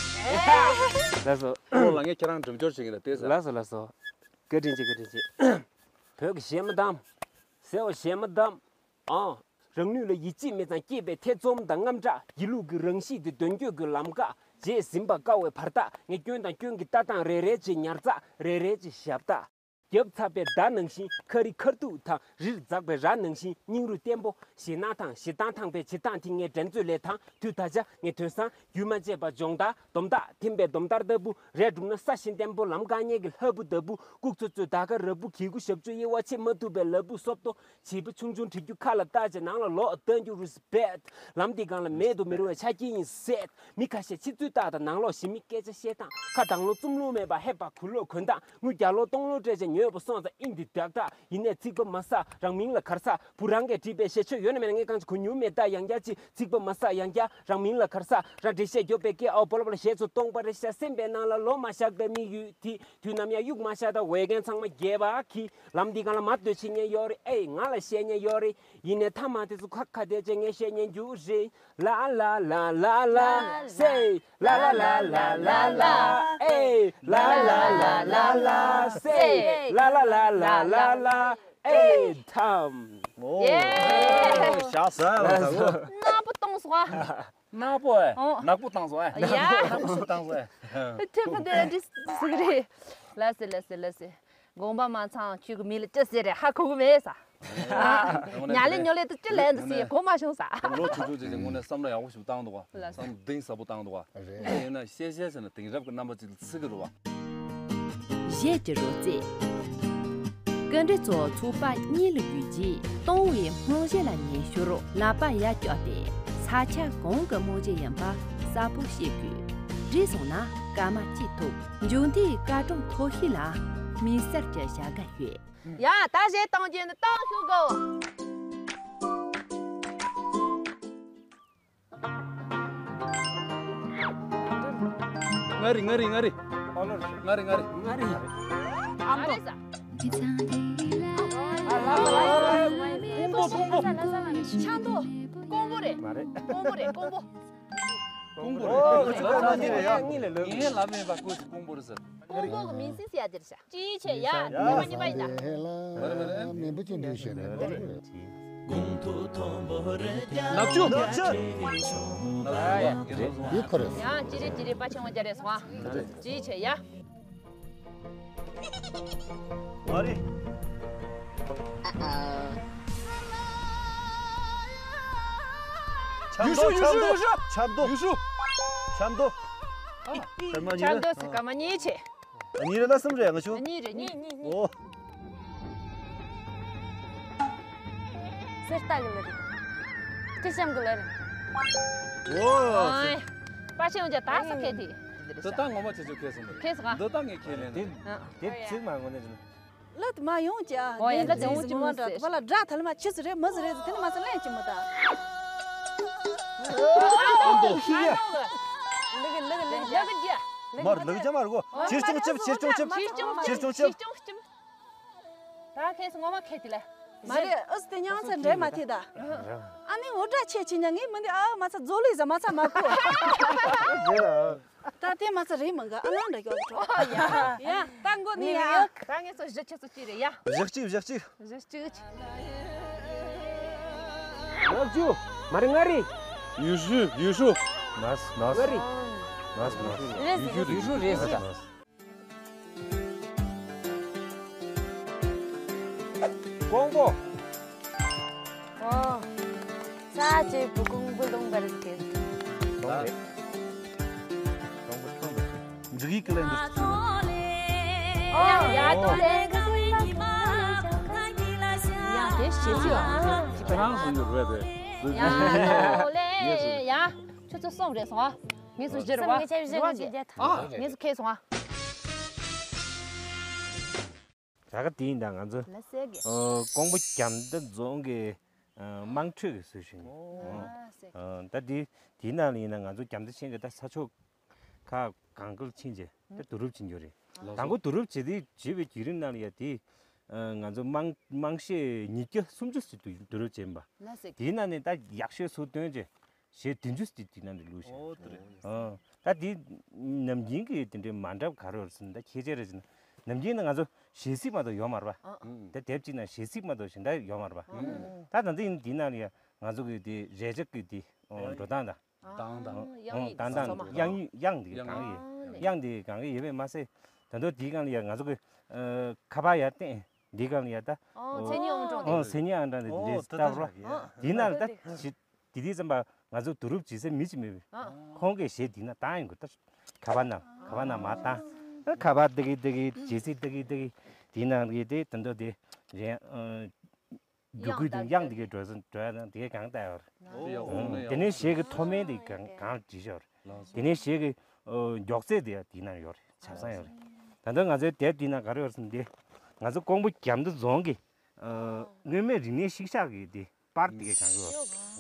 ལགས་སོ། ཨོ་ལ་ངས་ཁྱེད་རང་འགྲེམས་སྦྱོར་བྱེད་ཀྱི་ཡིན་ད་ལྟོས་ཟེར། ལགས་སོ་ལགས་སོ། བཀའ་དྲིན་ཆེ་བཀའ་དྲིན་ཆེ། བོད་ཀྱི་གཞས་མ་གཏམ། ཟེར་བ་གཞས་མ་གཏམ། ཨང་། རང་ནུས་ལ་ཡིད་ཆེས་མེད་ཙང་སྐྱེས་པའི་ཐེ་ཚོམ་དང་དངངས་སྐྲག་སྒྱིད་ལུག་གི་རང་གཤིས་དེ་དོན་བརྗོད་ཀྱི་ལམ་ཁ། རྗེས་ཟིན་པ་དཀའ་བའི་བར་ཐག་ངས་སྐྱོན་དང་སྐྱོན་གྱི་ལྟ་སྟངས་རེ་རེ་བྱེད་ཉར་ཚགས་རེ་རེ་བྱེད་ཞབས་ཏག་རྒྱབ་ཚ་བའི་མདའ་ནང་བཞིན་ཁ་རི་ཁར་ཐུག་དང་རིར་འཛེགས་པའི་རྭ་ནང་བཞིན་སྙིང་རུས་བརྟན་པོ་ཞེད་སྣང་དང་ཞེ་སྡང་དང་པའི་བྱེད་སྟངས་དེ་ངས་འགྲན་རྩོད་ལས་དང་དུས་ད་ཆ་ངས་དོན་བཟང་རྒྱུན་མ་ཆད་པ་སྦྱོང་བརྡར་སྡོམ་རྟགས་ཐིམ་པའི་སྡོམ་རྟགས་ལྟ་བུ་རས་གྲུབ་ན་ས་གཞི་བརྟན་པོ་ལམ་དཀའ་ཉེ་གི་ལྷ་བུ་ལྟ་བུ་ལྐུགས་ཚོད་ཚོད་ད་ག་ར་བུ་གི་གུ་ཞབས་ཆུ་གཡེར་བ་ཆེ་མ་ཐུབ་པའི་ལ་བུ་སོབ་ཏོ། བྱིས་པ་ཆུང་ཆུང་བྲིས་རྒྱུ་ཁ་ལ་བཏགས་བྱས་ནང་ལ་ལོག་ལྟ་རྒྱུ་རུ་སྦད། ལམ་འདི་སྒང་ལ་མེད་དུ་མི་རུང་བའི་ཆ་རྐྱེན་ཡིན་ཟེར། མི་ཁ་ཤས་ཕྱི་ཚུལ་བལྟ་དང་ནང་ལོག་ཞི་མི་སྐད་ཆ་བཤད་སྟངས་ཁ་དང་ལོ་བཙུམ་ལུང་མེད་པ་ཧེ་བ་གུ་ལོ་གོན་སྟངས་དངུལ་བརྒྱ་ལོ་སྟོང་ལོ་སྤྲད་བྱས་ཉོས་པ་སོང་ཙང་ཨིན་འདི་དག་དག་ཡིན་ནས་ཚིག་པ་མ་ཟ་རང་མིང་ལ་གར་ཟ་བུ་རང་གིས་བྲིས་པའི་ཞལ་ཆོས་ཡོད་ན་མེད་ན་ངས་གང་ཅི་གོ་མྱོང་མེད་ད་ཡང་བསྐྱར་ཅི་ཚིག་པ་མ་ཟ་ཡང་བསྐྱར་རང་མིང་ལ་གར་ཟ་རང་འགྲེལ་བཤད་རྒྱོབ་པའི་སྐད་ཨའོ་སྤོ་ལོ་པ་ལ་ཞེས་ཚོ་སྟོང་པ་རེད་ཤག་སེམས་པའི་ནང་ལ་ལོ་མ་བཞག་པའི་དམིགས་ཡུལ་དེ། དུས་ནམ་ཡང་གཡུག་མ་བཞག་ད་འོས་འགན་ཚང་མ་རྒྱས་པ་གི་ལམ་འདི་སྒང་ལ་མར་སྡོད་བྱེད་མཁན་ཡོད་རེད། ཨེ་ང་ལ་བཤད་མཁན་ཡོད་རེད། ཡིན་ནའི་མཐའ་མ་དེ་ཚོ་ཁ་ཁ་བསྡད་བྱས་ངས་བཤད་ཉན་རྒྱུ་རེད། ལ་ལ་ལ་ལ་ལ་སེ། ལ་ལ་ལ་ལ་ལ་ལ། ཨེ་ལ་ལ་ལ་ལ་ལ་ལ་སེ། ལ་ལ་ལ་ལ་ལ་ལ། ཨེ་ཐམ། ཨོ། ཡེ། ཞག་ཟ་ལ་ད་གོ། ནག་པོ་གཏོང་སོང་ཨ། ནག་པོ་ཨེ། ཨོ། ནག་པོ་བཏང་སོང་ཨེ། ཡ། ནག་པོ་སུ་བཏང་སོང་ཨེ། ཐེ་ཕ་དེ་འདྲི་ཟིག་རེད། ལ་སེ་ལ་སེ་ལ་སེ། དགོངས་པ་མ་ཚང་ཁྱོད་ཀྱི་མིང་ལ་ཅི་ཟེར་རེད་ཧ་གོ་གི་མེད་ས། ཉ་ལེ་ཉོ་ལེ་དུ་ཅི་ལན་དུ་སི་གོ་མ་བྱུང་ས། ལོ་ཆུང་ཆུང་ཅིག་ཅིག་དངོས་གནས་བསམ་བློ་ཡག་པོ་ཞིག་བཏང་འདུག་བ། ལ་སེ། བསམ་བློ་གཏིང་ཟབ་པོ་བཏང་འདུག་བ། རེད། ཡིན་ན་བཤད་བཤད་ཟེར་ན་དེང་རབས་ཀྱི་རྣམ་པ་ཅིག་ལ་བརྩི་གི་རེད་བ། གཞས་ཀྱི་རོལ་རྩེད། སྐུ་མགྲོན་ཚོ་ཚོགས་པ་གཉིས་ལ་བརྒྱུད་རྗེས་གཏོང་བའི་སྨོན་གཞས་ལ་ཉན་ཞོར་ལག་པ་ཡར་བཀྱགས་ཏེ་ས་ཆ་གང་གི་སྨོན་གཞས་ཡིན་པ་གསལ་པོ་ཤེས་དགོས། བྲིས་སོང་ན་སྐར་མ་གཅིག་ཐོབ། མཇུག་མཐའི་སྐར་གྲངས་མཐོ་ཤོས་ལ་དམིགས་བསལ་གྱི་བྱ་དགའ་ཡོད། ཡ་ད་གཞས་གཏོང་རྒྱུ་ནི་གཏོང་ཤོག་གོ། ང་རེད། ང་རེད། ང་རེད། ང་རེད། ང་རེད། ཨ་རེད་ས། ཀོང་པོ། ཀོང་པོ། ཆབ་མདོ། ཀོང་པོ་རེད། མ་རེད། ཀོང་པོ་རེད། ཀོང་པོ། ཀོང་པོ་རེད། ཨོ། ཁྱོད་ཚོ་ལབ་ན་ཉེས་རེད་ཡ། ངས་ལབ་མེད་པ་ཀོང་པོ་རེད་ཟེར། ཀོང་པོ་གི་མིང་སྲིད་ཡ་དེར་བྱ། ཅི་བྱེད་ཡ། ཡ། ཉི་མ་ཉི་མ་ཡིན་ད། ཧེ་ལ། མེ་འབུ་ཅི་འདྲ་བྱས་ནས། ནག་ཆུ། ནག་ཆུ། འདི་ཁོ་རེད། ཡང་ཅི་རེད་ཅི་རེད། པ་ཆེན་མོ་རྒྱ་རེད་སོང་ཨ། ཅི་བྱེད་ཡ། མ་རེད། ཡུལ་ཤུལ། ཡུལ་ཤུལ། ཡུལ་ཤུལ། ཆབ་མདོ། ཡུལ་ཤུལ། ཆབ་མདོ། ཆབ་མདོ། ཆབ་མདོ་ཟེར་ག་མ་གཉིས་བྱེད། གཉིས་རེད་ལ་གསུམ་རེད། ང་ཆུ། གཉིས་རེད། གཉིས། གཉིས། གཉིས། ཨོ། གསེར་རྟ་གི་ལ་རེད། ཁྲི་ཤམ་གི་ལ་རེད། ཨོ། ཨོ། པ་ཆེན་ཡོང་ཅག་ད་ས་ཁེ་དེ། འདི་ད་ངོ་མ་ཆེ་ཆུ་ཁེ་སོང་། ཁེ་སོང་། འདི་ད་ངས་ཁེ་ལེན། དེ་དེ་ཚིག་མ་ངོ་ནས། ལ་དུ་མ་ཡོང་ཅག་ཨོ་ཡ། ད་དེ་འོང་ཅི་མ་འདྲ། བ་ལ་དགྲ་ཐལ་མ་ཆི་སུ་རེད་མི་སུ་རེད་ཟེར། དེ་ནི་མ་ཚད་ལན་ཅི་མི་ད། ཨ་མདོ། ལག་ལག་ལག་ལག་ལག་ལག་ལག་ལག་མར་ལག་ཅ་མར་གོ། ཕྱིར་ཅུང་ཆིབ། ཕྱིར་ཅུང་ཆིབ། ཕྱིར་ཅུང་ཆིབ། ད་ཁེས་ངོ་མ་ཁེ་དེ་ལ། མ་རེད། ཨུ་སུ་དེ་ཉང་ཚ་འདྲེ་མ་ཐེ་ད། ཨ་ནི་འུ་དྲ་ཆེ་ཆེ་ཉ་ངས་མི་འདི་ཨ་མ་ཚ་རྫོ་ལུས་ཟ་མ་ཚ་མ་ཁོ། ད་དེ་མ་ཚ་རེད་མ་ག་ཨ་ལང་འདྲ་ཡོད་འགྲོ། ཡ། ཡ། ད་མགོ་ནི་ཡ། ད་ངས་ཚོ་བཞི་ཆ་ཚོ་ཅི་རེད་ཡ། བཞི་གཅིག་བཞི་གཅིག་བཞི་གཅིག་ལག་ཅུ། མ་རེད་ང་རེད། ཡུ་ཤུ། ཡུ་ཤུ། ནས་ནས། ང་རེད། ནས་ནས། རེད། ཡུ་ཤུ་རེད། ཡུ་ཤུ་རེད། ནས་ནས། ཀོང་པོ། ཨོ། ས་ཆེ་བུ་ཀོང་པོ་ལུང་པར་སྐད། ལུང་རེད། ཀོང་པོ་ཁྲོམ་རེད། འཇིགས་ཡིག་གི་ལན་འདི། ཨོ་ཡ། ཏོ་ལེ། ཡ་དེ་ཞེ་ཚིག་ཁྱེད་རང་གསུང་རྒྱུ་རེད་པས། ཡ་ཏོ་ལེ་ཡ། ཁྱོད་ཚོ་གསུམ་རེད་སོང་ཨ། ངས་སུ་བཞི་རེད་བ། ངས་སུ་ཁེ་སོང་ཨ། ད་ག་དེ་ཡིན་ད་ང་ཚོ། ལ་སེ་གི། ཨ། ཀོང་པོ་རྒྱ་མདའ་རྫོང་གི། ཨ། དམངས་ཁྲོད་ཀྱི་སྲོལ་ཞིག་ཡིན། ཨོ། ལ་སེ་གི། ཨ། ད་དེ་དེའི་ནང་ལ་ཡིན་ན་ང་ཚོ་རྒྱ་མདའ་ཆེན་གྱི་ད་ས་ཕྱོགས་ཁག་གང་ག་ལ་ཕྱིན་རྗེས་ད་བསྡུ་རུབ་བྱེད་རྒྱུ་རེད། ལགས་སོ། དང་པོ་བསྡུ་རུབ་བྱེད་དུས་བྱེད་པའི་བརྒྱུད་རིམ་ནང་ལ་ཡ་དེ། ཨ། ང་ཚོ་དམངས་དམངས་གཞས་ཉིས་བརྒྱ་སུམ་ཅུ་ཞིག་བསྡུ་རུབ་བྱས་ཡིན་པ། ལ་སེ་གི། དེའི་ནང་ནས་ད་ཡག་ཤོས་སུ་བཏོན་རྗེས། གཞས་བདུན་ཅུ་ཙམ་དེ་ནང་དུ་བླུགས་ཤིང་། ཨོ་དེ་རེད། ཨ། ད་དེ་ནམ་རྒྱུན་གྱི་དེ་འདྲའི་མ་འདྲ་བ་ག་རེ་ཡོད་ཟེར་ན། ད་ཁྱད་ཆོས་རེད་ཟེར་ན། ནམ་རྒྱུན་ནི་ང་ཚོ་གཞས་ཚིག་མ་གཏོགས་ཡོད་མ་རེད་པ། ཨ། ད་དེབ་གཅིག་ནང་གཞས་ཚིག་མ་གཏོགས་གཞན་དག་ཡོད་མ་རེད་པ། ཨ། ད་ད་འདི་ཡིན། དེ་ནང་ལ་ཡ་ང་ཚོ་གི་དེ་རེ་ཆག་གི་དེ་འགྲོ་སྟངས་དང་། དང་དང་། ཨ། དབྱངས་ཡིག་དང་དང་། དབྱངས་ཡིག་དབྱངས་དེ་གང་ཡིན། ཨ། དབྱངས་དེ་གང་ཡིན་ཡོད་པས་མ་ཟད། ད་དུང་དེའི་སྒང་ལ་ཡ་ང་ཚོ་གི། ཨ། ཁ་པར་ཡར་བསྟན། འདིའི་སྒང་ལ་ཡ་ད། ཨོ། མཚན་ཉིད་ཨང་གྲངས་དེ། ཨོ། མཚན་ཉིད་ཨང་གྲངས་དེ་འདི་ལྟ་བུ་ར། ཨོ། དེའི་ནང་ལ་ད་ཞིག་དེ་དུས་ཙམ་པ་ང་ཚོ་བསྡུ་རུབ་བྱེད་སའི་མི་གཅིག་མེད་པས། ཨ། ཁོང་གིས་གཞས་འདི་ན་བཏང་ཡོང་གི་ད། ཁ་པར་ནང་། ཁ་པར་ནང་མར་བཏང་། ཨ། ཁ་པར་ཏི་གི་ཏི་གི་གཞས་ཚིག་ཏི་གི་ཏི་གི་དེའི་ནང་གི་དེ་ད་དུང་དེ་རེད། ཨ། རྒྱུ་སྐུལ་དེ་དབྱངས་དེ་གི་འགྲོ་ས་འགྲོ་ཡ་དང་དེ་གི་གང་ལྟ་ཡོད་རེད། ཨ། དེ་ནས་གཞས་ཀྱི་མཐོ་དམན་དེ་གང་གང་བྲིས་ཤོར། དེ་ནས་གཞས་ཀྱི་མགྱོགས་ཚད་དེ་ཡང་དེའི་ནང་ཡོད་རེད། ཆ་ཚང་ཡོད་རེད། ད་ལྟ་ང་ཚོའི་དེབ་དེའི་ནང་ག་རེ་ཡོད་རེད་ཟེར་ན། དེ་ང་ཚོ་ཀོང་པོ་རྒྱ་མདའ་རྫོང་གི། ཨ། མངོན་མེད་རིག་གནས་ཤིག་ཤག་གི་དེ། པར་དེ་གའི་གང་གི་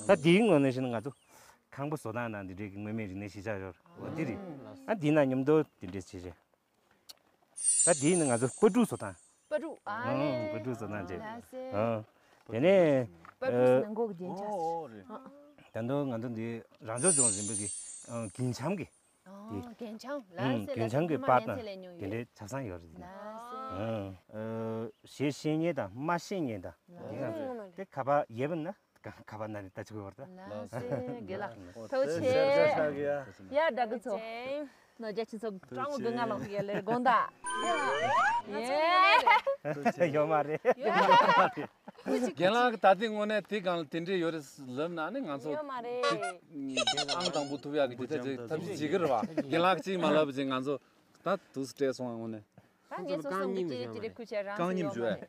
བར། ད་དེའི་ངོས་ནས་བཤད་ན་ང་ཚོ་ཁང་པ་བཟོ་སྟངས་ནང་དེ་འདྲའི་གི་མངོན་མེད་རིག་གནས་ཤིག་ཤག་ཡོད་རེད། འོ་དེ་རེད། ཨ། དེའི་ནང་མཉམ་དུ་དེ་འདྲས་བྱས་བྱས། ད་དེའི་ནང་ང་ཚོ་པར་འབྲུ་བཟོ་སྟངས། པར་འབྲུ། ཨ། ཨང་། པར་འབྲུ་བཟོ་སྟངས་བྱས། ལགས་སེ། ཨང་། དེ་ནས། པར་འབྲུ་ཨ། ཟེར་ན་མགོ་གི་རྒྱན་ཆ། ཨོ་ཨོ་རེད། ཨ། ད་དུང་ང་ཚོ་འདི་རང་སྐྱོང་ལྗོངས་རིམ་པ་གི། ཨ། རྒྱན་འཆམ་གི། ཨོ་དེ། རྒྱན་འཆམ། ཨང་། ལགས་སེ། རྒྱན་འཆམ་གི་པར་དང་དེ་འདྲའི་ཆ་ཚང་ཡོད་རེད། ལགས་སེ། ཨང་། ཨ། གཞས་ཤེས་མཁན་དང་མ་ཤེས་མཁན་དང་། ལགས་སེ། དེ་ག་པར་ཡོད་པ་ན། ཁ་པར་ནང་ནས་ལྟ་ཆོག་བར་ད། ལགས་སེ། དགེ་ལགས། ཐུགས་རྗེ་ཆེ། ཡ་དགྲ་རྒུད་ཚོ། ནོར་རྒྱ་ཆེ་ཚོ་སྤྲང་བོ་དགུ་ང་ལོག་ཡ་ལེར་དགོངས་དག་ཡོད་མ་རེད། རྒན་ལགས་ཀྱིས་ད་ལྟའི་དངོས་གནས་དེ་གང་ལ་དེ་འདྲས་ཡོད་རེད་ལབ་ན་ནི་ང་ཚོ་ཡོད་མ་རེད། ཨང་དང་པོ་ཐུབ་ཡག་གི་དེ་ཐབས་ཐབས་ཤེས་བྱེད་ཀྱི་རེད་བ། རྒན་ལགས་གཅིག་མ་ལབ་ཅིག་ང་ཚོ་ད་དུས་སུ་སྤྲད་སོང་བ་དངོས་གནས། ད་ངས་སོ་སོ་མི་གཅིག་རེ་གཅིག་རེ་ཁུར་བྱས་རང་སོ་ཡོང་མ་རེད།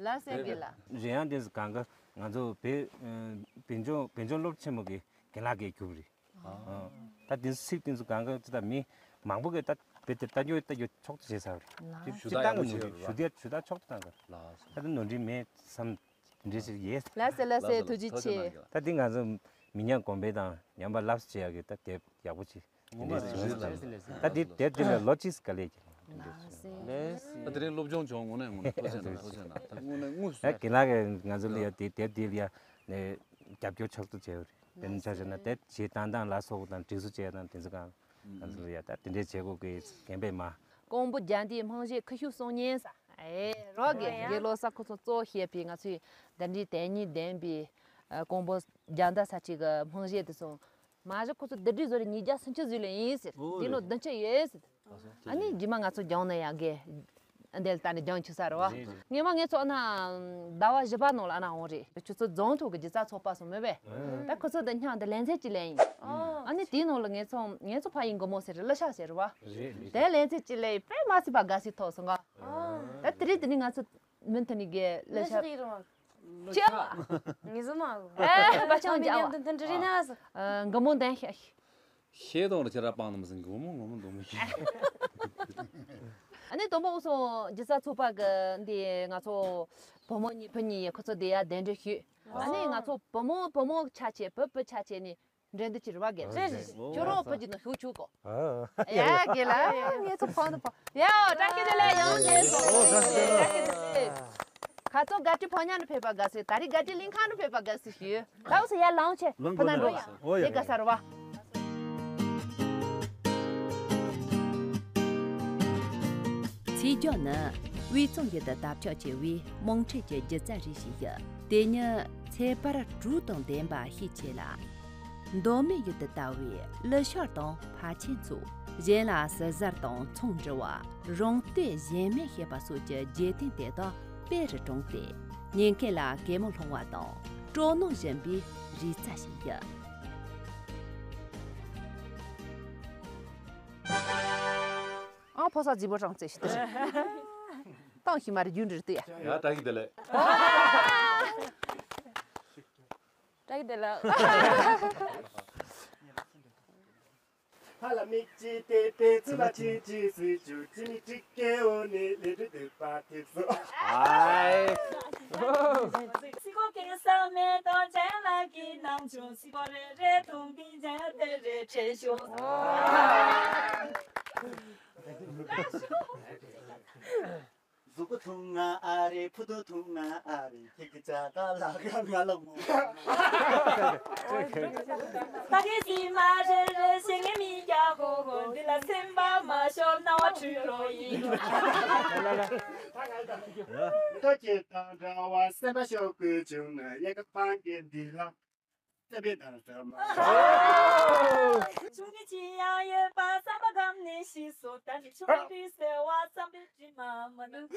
ལགས་སེ། དགེ་ལགས། རེད། ཡང་དེ་གང་ག་ང་ཚོ་བོད་བོད་ལྗོངས་བོད་ལྗོངས་སློབ་ཆེན་མོ་གི་རྒན་ལགས་ཀྱིས་རྒྱུགས་རེད། ཨ། ད་དེ་ཚིག་དེ་ཚོ་གང་ག་ཅི་ད་མི་མང་པོ་གིས་ད་བོད་དེ་ལྟ་རྒྱུ་ལྟ་རྒྱུ་ཆོག་ཏུ་བྱས་ཚར་རེད། ཞུ་དག་གི་ཞུ་དག་ཞུ་དག་ཆོག་ཏུ་བཏང་གི། ད་དེ་ནོར་འཁྲུལ་མེད་བསམ། དེ་འདྲ་ཞིག་ཡོད། ལགས་སེ། ལགས་སེ། ཐུགས་རྗེ་ཆེ། ད་དེ་ང་ཚོ་མི་ཉམས་གོང་འཕེལ་དང་ཉམས་པ་སླར་གསོ་བྱེད་ཡག་གི་ད་དེབ་ཡག་པོ་ཅིག་ངོ་མ་རེད། རེད་རེད། ད་འདི་དེབ་འདི་ལ་ལོ་གཅིག་ག་ལས་ཀྱི། ལགས་སེ། ད་དེ་རིང་སློབ་སྦྱོང་བྱུང་། དངོས་གནས་དངོས་གནས་ཐུགས་རྗེ་གནང་། ཐུགས་རྗེ་གནང་། ད་དངོས་གནས་དངོས་སུ། ད་གི་ལ་གི་ང་ཚོ་ལ་ཡ་དེ་དེབ་འདི་ལ་ཡ་ནས་རྒྱབ་སྐྱོར་ཕྱོགས་བསྡུ་བྱས་ཡོད་རེད། དཔེར་ན་ཆ་བཞག་ན་དེབ་ཇི་བཏང་སྟངས་ལ་སོགས་དང་སྒྲིག་བཟོ་བྱས་དང་དེ་ཚོ་གང་ང་ཚོ་ལ་ཡ་ད་དེ་འདྲའི་བྱེད་སྒོ་གི་འགན་པས་མ། ཀོང་པོ་རྒྱ་མདའི་རྨང་གཞིའི་ཁུ་བྱུག་སྲུང་མཁན་ཟེར། ཨེ་རོགས་ཀྱི་རྒྱལ་ལོ་ས་ཁོ་ཚོ་གཙོ་བྱས་པའི་ང་ཚོའི་འདི་འདྲའི་དེ་ཉིད་ལྡན་པའི་ཀོང་པོ་རྒྱ་མདའ་ས་ཆའི་གི་རྨང་གཞི་དེ་ཚོ། མ་གཞི་ཁོ་ཚོ་བསྡུ་སྒྲིག་བཟོ་རེ་ཉིས་བརྒྱ་སུམ་ཅུ་ཟིག་ལོན་ཡིན་ཟེར། འོ་འདི་ལོ་བདུན་ཅུ་ཡོད་ཟེར། ཨ་ནི་རྗེས་མ་ང་ཚོ་སྦྱངས་ན་ཡག་གི། འདི་ལ་ད་ནི་སྦྱངས་ཆུ་ས་རེད་བ། རེད་རེད། ངས་མ་ངས་ཚོ་ཨ་ན་ཟླ་བ་བཞི་པ་ནང་ལ་ཨ་ན་འོང་རེད། ཁྱོད་ཚོ་རྫོང་ཐོག་གི་སྒྱུ་རྩལ་ཚོགས་པ་སོང་མེད་པས། ད་ཁོ་ཚོ་དང་མཉམ་དུ་ལེ་ཚན་གཅིག་ལེན་ཡིན། ཨ་ནི་དེའི་ནང་ལ་ངས་ཚོ་ངས་ཚོ་ཕ་ཡིན་གོ་མོ་ཟེར་རེད། གླུ་ཤགས་ཟེར་རེད་བ། རེད་རེད། དེ་ལེ་ཚན་གཅིག་ལེན་ཡིན། དཔེ་མ་སྲིད་པ་དགའ་སྲིད་ཐོག་སོང་ག། ད་དེ་རིང་དེ་ནི་ང་ཚོ་མུ་མཐུད་ནས་གི་གླུ་ཤགས། ཅི། ངེས་སོ་མ། ཨེ་བ་ཆང་ཅ་བ། འདི་འདྲ་རེད་ན། ཨ་འགའ་མོ་འདན་ཤ། ཤེས་དང་ར་ཁྱེད་ར་སྤང་ནམ་སེང་གོ་མོ་ངོ་མོ་འདུག་མི་ཤེས། ཨ་ནི་དང་པོ་སོང་སྒྱུ་རྩལ་ཚོགས་པ་གི་འདི་ང་ཚོ་བུ་མོ་གཉིས་བུ་གཉིས་ཡིན། ཁོ་ཚོ་དེ་ཡ་གདན་འདྲེན་ཞུས། ཨ་ནི་ང་ཚོ་བུ་མོ་བུ་མོ་ཆ་ཆེ་བུ་བུ་ཆ་ཆེ་ནི་འགྲན་བསྡུར་བྱེད་རེད་བ་གི། རེད་རེད། ཁྱོད་རང་བུ་གཅིག་ནང་ཞུགས་ཆོག་གོ། ཡ་གི་ལ་ངེད་ཚོ་ཕང་དུ་ཕང་། ཡ་བཀྲ་ཤིས་བདེ་ལེགས། ཡང་ངེད་ཚོ་བཀྲ་ཤིས་བདེ་ལེགས། ཁ་ཚོ་དགའ་སྤྲོ་ཕོ་ཉ་ནི་ཕེབས་པ་དགའ་སི། ད་རེས་དགའ་སྤྲོ་གླིང་ཁ་ནི་ཕེབས་པ་དགའ་སི་ཞུ། ད་འུ་ཚོ་ཡར་ལངས་ཆེ། ལངས་ཕོ་ན་དགོས་འགྲོ་ཡ། འོ་ཡ། དེ་དགའ་ས་རེད་བ། ཚིག་སྦྱོར་ནི་དབུས་གཙང་ཡུལ་དུ་དར་ཁྱབ་ཆེ་བའི་དམངས་ཁྲོད་ཀྱི་སྒྱུ་རྩལ་རིགས་ཤིག་ཡིན། དེ་ཉིད་ཚེ་བར་གྲུ་དང་ལྡན་པ་ཤས་ཆེ་ལ། མདོ་སྨད་ཡུལ་དུ་དར་བའི་གླུ་ཤགས་དང་ཕར་ཆེན་ཚོ། གཞན་ལ་ཟུར་ཟ་དང་ཚོང་འབྲེལ་བ། རང་བསྟོད་གཞན་སྨོད་བྱེད་པ་སོགས་ཀྱི་རྒྱལ་བསྟན་དེ་དག་དཔེ་རུ་དྲངས་ཏེ། ཉན་མཁན་ལ་གད་མོ་ལྷུང་བ་དང་སྤྲོ་སྣང་སྦྱིན་པའི་རིག་རྩལ་ཞིག་ཡིན། ཨང་ཕོ་ས་རྫི་བོ་རང་རྩེ་ཞིག་སྟེར། བཏང་ཤི་མ་རེད། རྒྱུན་འདྲིར་ལྟོས་ཡ། ཡ་བཀྲ་ཤིས་བདེ་ལེགས། བཀྲ་ཤིས་བདེ་ལེགས། ཧ་ལ་མིག་ཅི་ཏེ་ཏེ་ཚུ་ལ་ཅི་ཅི་སི་ཅུ་ཅི་མི་ཅི་ཀེ་འོ་ནི་ལེ་ཏུ་ཏུ་པ་ཏི་སུ། ཨའི། སི་ཀོ་ཀེ་ས་མེ་ཏོ་ཅན་ལ་ཀི་ནང་ཆུང་སི་ཀོ་རེ་རེ་ཐུང་པི་ཅན་རེ་རེ་ཁྲེ་ཤོ། གཟུགས་པོ་ཐུང་ང་ཨ་རེ། ཕུ་ཐུ་ཐུང་ང་ཨ་རེ། ཁྱེད་ཀྱི་ཅ་ཀ་ལ་ཀ་ང་ལ་མོ། ད་གི་སི་མ་རེ་རེ་ཞིག་ངའི་མི་རྒྱ་གོ་གོ་འདི་ལ་སེམས་པ་མ་ཤོར་སྣང་བ་འཁྲུལ་འགྲོ་ཡིན། ད་ཁྱེད་དང་འདྲ་བ་སེམས་པ་ཤོར་དགོས་བྱུང་ན་ཡ་ག་ཕང་གི་འདི་ལ། ཆུང་གི་ཅི་ཡང་ཡོད་པ་བསམ་པ་སྒམ་ནས་ཤི་སོ། ད་ནི་ཆུང་དུས་ཟེར་བ་བསམ་པའི་དྲི་མ་མ་ནུབ།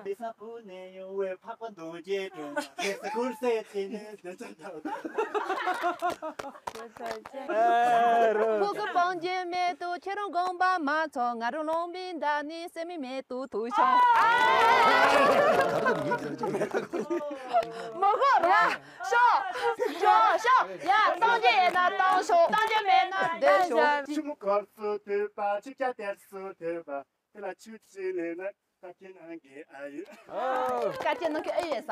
མི་ས་བུ་ནས་ཡོང་བའི་འཕགས་པ་མདོ་རྒྱལ་དྲུང་མ་ཁེ་ས་ཁུར་སེ་ཅི་ནས་འདི་ཚོ་དང་། ཕུ་གུ་སྤང་རྒྱུ་མེད་དུ་ཁྱེད་རང་དགོངས་པ་མ་ཚོམས། ང་རང་ལོང་བིན་ད་ནི་སེམས་མི་མེད་དུ་དུ་ཤོང་། མི་གོ་ར། ཤོག་ཤོག་ཤོག་ཡ། གཏོང་རྒྱུ་ཡོད་ན་གཏོང་ཤོག་གཏོང་རྒྱུ་མེད་ན་སྡོད་ཤོག་ཆུ་མོ་འཁོར་སུ་ཐུབ་པ། ཆུ་རྐྱལ་སྟེར་སུ་ཐུབ་པ། དེ་ལ་ཆུ་ཆུ་ནས་ན་ད་ཁྱེད་ནང་གི་ཨ་ཡོད། སྐད་ཆ་ནང་གི་ཨེ་ཡོད་ས།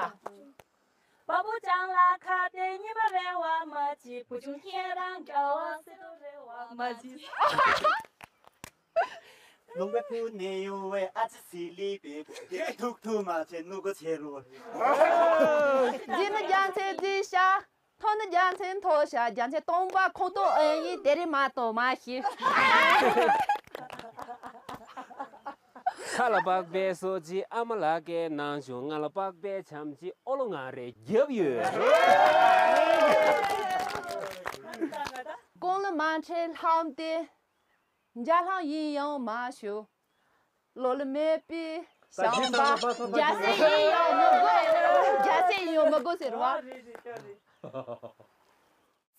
བ་བུ་ཅང་ལ་ཁ་དེ་གཉིས་པ་རེ་བ་མ་བྱེད། བུ་ཆུང་ཁྱེད་རང་འདྲ་བ་སེ་དོ་རེ་བ་མ་བྱེད། ལུང་པའི་ཕུ་ནས་ཡོང་བའི་ཨ་ཅེ་སི་ལི་པའི་དེ་ཐུག་ཐུག་མ་བྱེད་ནུ་གོ་ཆེ་རུ། འདི་ནི་རྒྱ་མཚན་འདི་ཤ། མཐོ་ནི་རྒྱ་མཚན་མཐོ་ཤ། རྒྱ་མཚན་སྟོང་པ་ཁོང་ཏོ་ཨེ་ཡིན་དེ་རིང་མ་གཏོང་མ་ཤི། ཁ་ལ་པགས་པའི་སོ་ཅི་ཨ་མ་ལགས་ཀྱི་ནང་བྱུང་ང་ལ་པགས་པའི་ཆམ་ཅི་ཨོ་ལོ་ང་རེ་རྒྱབ་ཡོད། ཀོང་ལ་མ་ཁྲེལ་ལྷམ་དེ། འཇའ་ལྷམ་ཡིན་ཡང་མ་ཞུ། ལོ་ལ་མེད་པའི་ཞང་པ། རྒྱ་སེ་ཡིན་ཡང་མི་དགོས། རྒྱ་སེ་ཡིན་ཡང་མི་དགོས་ཟེར་བ།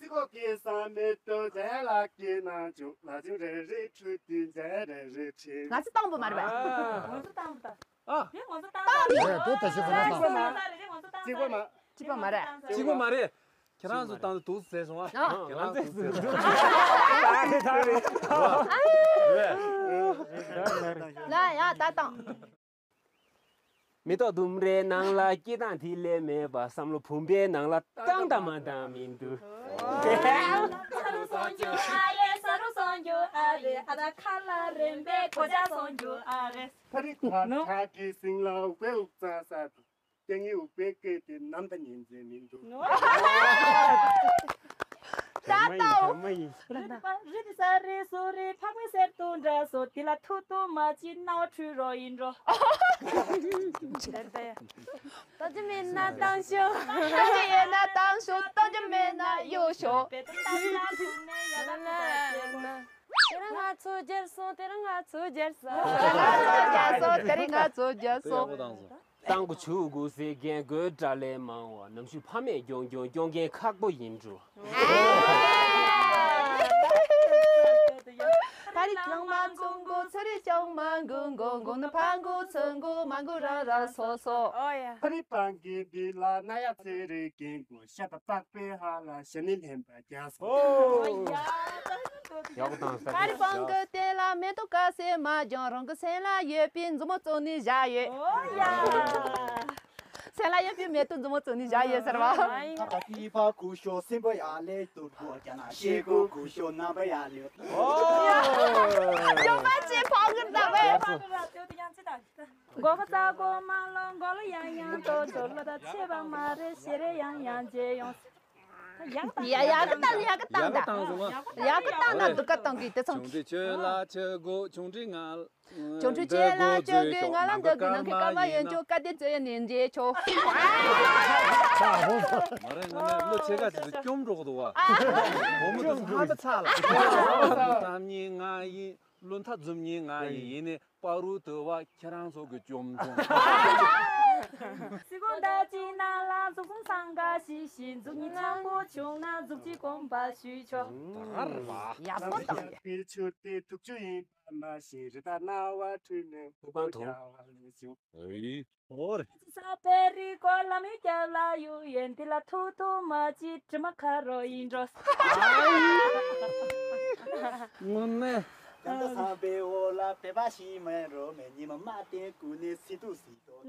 སི་ཀོ་ཀི་ས་མེ་ཏོ་འཇའ་ལ་ཀི་ན་ཅུ་ལ་ཅུ་རེ་རེ་ཁྲུ་ཏི་འཇའ་རེ་རེ་ཁྲི། ང་ཚོ་བཏང་པོ་མ་རེད་པ། ང་ཚོ་བཏང་པོ་ད། ཨ། དེ་ང་ཚོ་བཏང་པོ་ད། དེ་ད་ཞིག་ང་ཚོ་བཏང་པོ་ད། གཅིག་པ་མ། གཅིག་པ་མ་རེད། གཅིག་པ་མ་རེད། ཁྱེད་རང་ཚོ་བཏང་དུས་ཟེར་སོང་ཨ། ཨ། ཁྱེད་རང་ཚོ་ཟེར་སོང་། ད་རེད་ད་རེད། རེད། ལ་ཡ་ད་བཏང་། མེ་ཏོག་ལྡུམ་རའི་ནང་ལ་སྐྱེ་སྟངས་དེ་ལས་མེད་པ་བསམ་བློ་བུམ་པའི་ནང་ལ་བཏང་དང་མ་བཏང་མི་འདུག་ས་རུ་སོང་རྒྱུ་ཨ་རེ། ས་རུ་སོང་རྒྱུ་ཨ་རེ། ཨ་ད་ཁ་ལ་རེམ་པའི་གོ་ཆ་སོང་རྒྱུ་ཨ་རེ། ཕ་རི་ཐ་ཐ་གི་སིང་ལ་ཝེ་ཨུག་ཙ་ས་དུ་ཏེ་ངི་ཨུག་པའི་སྐད་དེ་ནམ་ད་ཉན་ཟེ་མི་འདུག་ད་ལྟ་རི་དེ་ས་རི་སུ་རི་ཕག་མི་སེར་དུ་འདྲ་སོ་དེ་ལ་ཐུ་ཐུ་མ་ཅི་ནའོ་ཁྲུ་རོ་ཡིན་འགྲོ། ལྟ་རྒྱུ་མེད་ན་བཏང་ཤོག་ལྟ་རྒྱུ་ཡོད་ན་བཏང་ཤོག་ལྟ་རྒྱུ་མེད་ན་གཡོ་ཤོག་དེ་རིང་ང་ཚོ་རྒྱལ་སོང་། དེ་རིང་ང་ཚོ་རྒྱལ་སོང་། དེ་རིང་ང་ཚོ་རྒྱལ་སོང་། དེ་ཡག་པོ་བཏང་སོང་། ཏང་གི་ཆུ་གུ་སེ་རྒན་རྒོན་དྲ་ལས་མང་བ་ནམ་ཞུ་ཕ་མས་སྐྱོང་སྐྱོང་སྐྱོང་མཁན་ཁག་པོ་ཡིན་འགྲོ། ཕ་རི་ལང་མ་ཀུང་གོ་ཚ་རི་ཅང་མ་གུང་གོ་གོ་ན་ཕ་གོ་ཚང་གོ་མ་གོ་ར་ར་སོ་སོ། ཨོ་ཡ། ཕ་རི་པང་གི་འདི་ལ་ན་ཡ་ཚེ་རེ་རྒན་གོ་ཤ་ད་པག་པའི་ཧ་ལ་ཤ་ནི་ལྷན་པ་རྒྱ་སོ། ཨོ་ཡ། ཡག་པོ་བཏང་ས་ཕ་རི་རེད། པང་གི་སྟེང་ལ་མེ་ཏོག་དཀར་སེར་མ་ལྗང་རང་གི་སེམས་ལ་ཡོད་པའི་མཛུབ་མོ་བཙུགས་ནས་བཞག་ཡོད། ཨོ་ཡ། སེམས་ལ་ཡོད་པའི་མེ་ཏོག་མཛུབ་མོ་བཙུགས་ནས་བཞག་ཡོད་ཟེར་བ། ཨ་ཡ། ཁ་ཁ་ཏི་ཕ་ཁུ་ཤོ་སེམས་པ་ཡ་ལེ་ཏུར་གོ་རྒྱ་ན་ཤེ་གོ་ཁུ་ཤོ་ན་བ་ཡ་ལེ། ཨོ། ཡོང་མ་ཅི་ཕང་གི་ད་བས། མགོ་ཁ་ཙ་གོ་མ་ལོ་མགོ་ལོ་ཡང་ཡང་ཏོ་ཏོ་ལོ་ད་ཆེ་བ་མ་རེད་ཤེ་རེ་ཡང་ཡང་རྗེ་ཡོང་། ཡག་ཡག་གི་བཏང་ཡག་གི་བཏང་ད། ཡག་གི་བཏང་ན་སྡུག་ག་བཏང་གི་དེ་ཚང་གི། ཆུང་འདྲི་ཁྱོད་ལ་ཆུ་གོ་ཆུང་འདྲི་ང་། ཆུང་འདྲི་ཁྱོད་ལ་ཆུ་གོ་ང་ལ་འདོད་གི་ནང་གི་སྐར་མ་ཡན་ཆོ་ཀ་དེ་ཚོ་ཡ་ནན་རྗེ་ཆོ། མ་རེད་ང་ནི་ལོ་ཆེ་ག་ཅིག་སྐྱོམ་འགྲོ་གི་འདུག་བ། བུ་མོ་དེ་ཚོ་ཧ་ད་ཚ་ལ། བསམ་ཉིན་ང་ཡིན། བློ་མཐའ་འཛུམ་ཉིན་ང་ཡིན་ནས་པ་རུ་དུ་བ་ཁྱེད་རང་ཚོ་གི་བཅོམ་བཅོམ། སི་ཀོ་མདའ་གཅིག་ནང་ལ་གཟུགས་གསུམ་སང་ག་ཤི་ཤི་མཛུབ་གཉིས་ཆང་པོ་བྱུང་ན་གཟུགས་གཅིག་གོམ་པ་ཞུས་ཆོག་ད་ར་བ། ཡག་པོ་དང་། པིར་ཆུ་དེ་དུག་ཆུ་ཡིན་པ་མ་ཤེས་རི་དྭགས་རྣ་བ་འཁྲུལ་ནས་ཐུག་པ་འཐུང་། ཨོ་རེད། ས་པེ་རི་ཀོ་ལ་མི་སྐྱབས་ལ་ཡུ་ཡན་དེ་ལ་ཐུག་ཐུག་མ་ཅི་དྲི་མ་ཁ་རོ་ཡིན་འགྲོ། དངོས་གནས། ད་ལྟ་ས་པེ་འོ་ལ་པེ་པ་ཤི་མེ་རོ་མེ་ཉི་མ་མ་བསྟན་ཀུ་ནེ་སི་ཏུ་སི་ཏོ།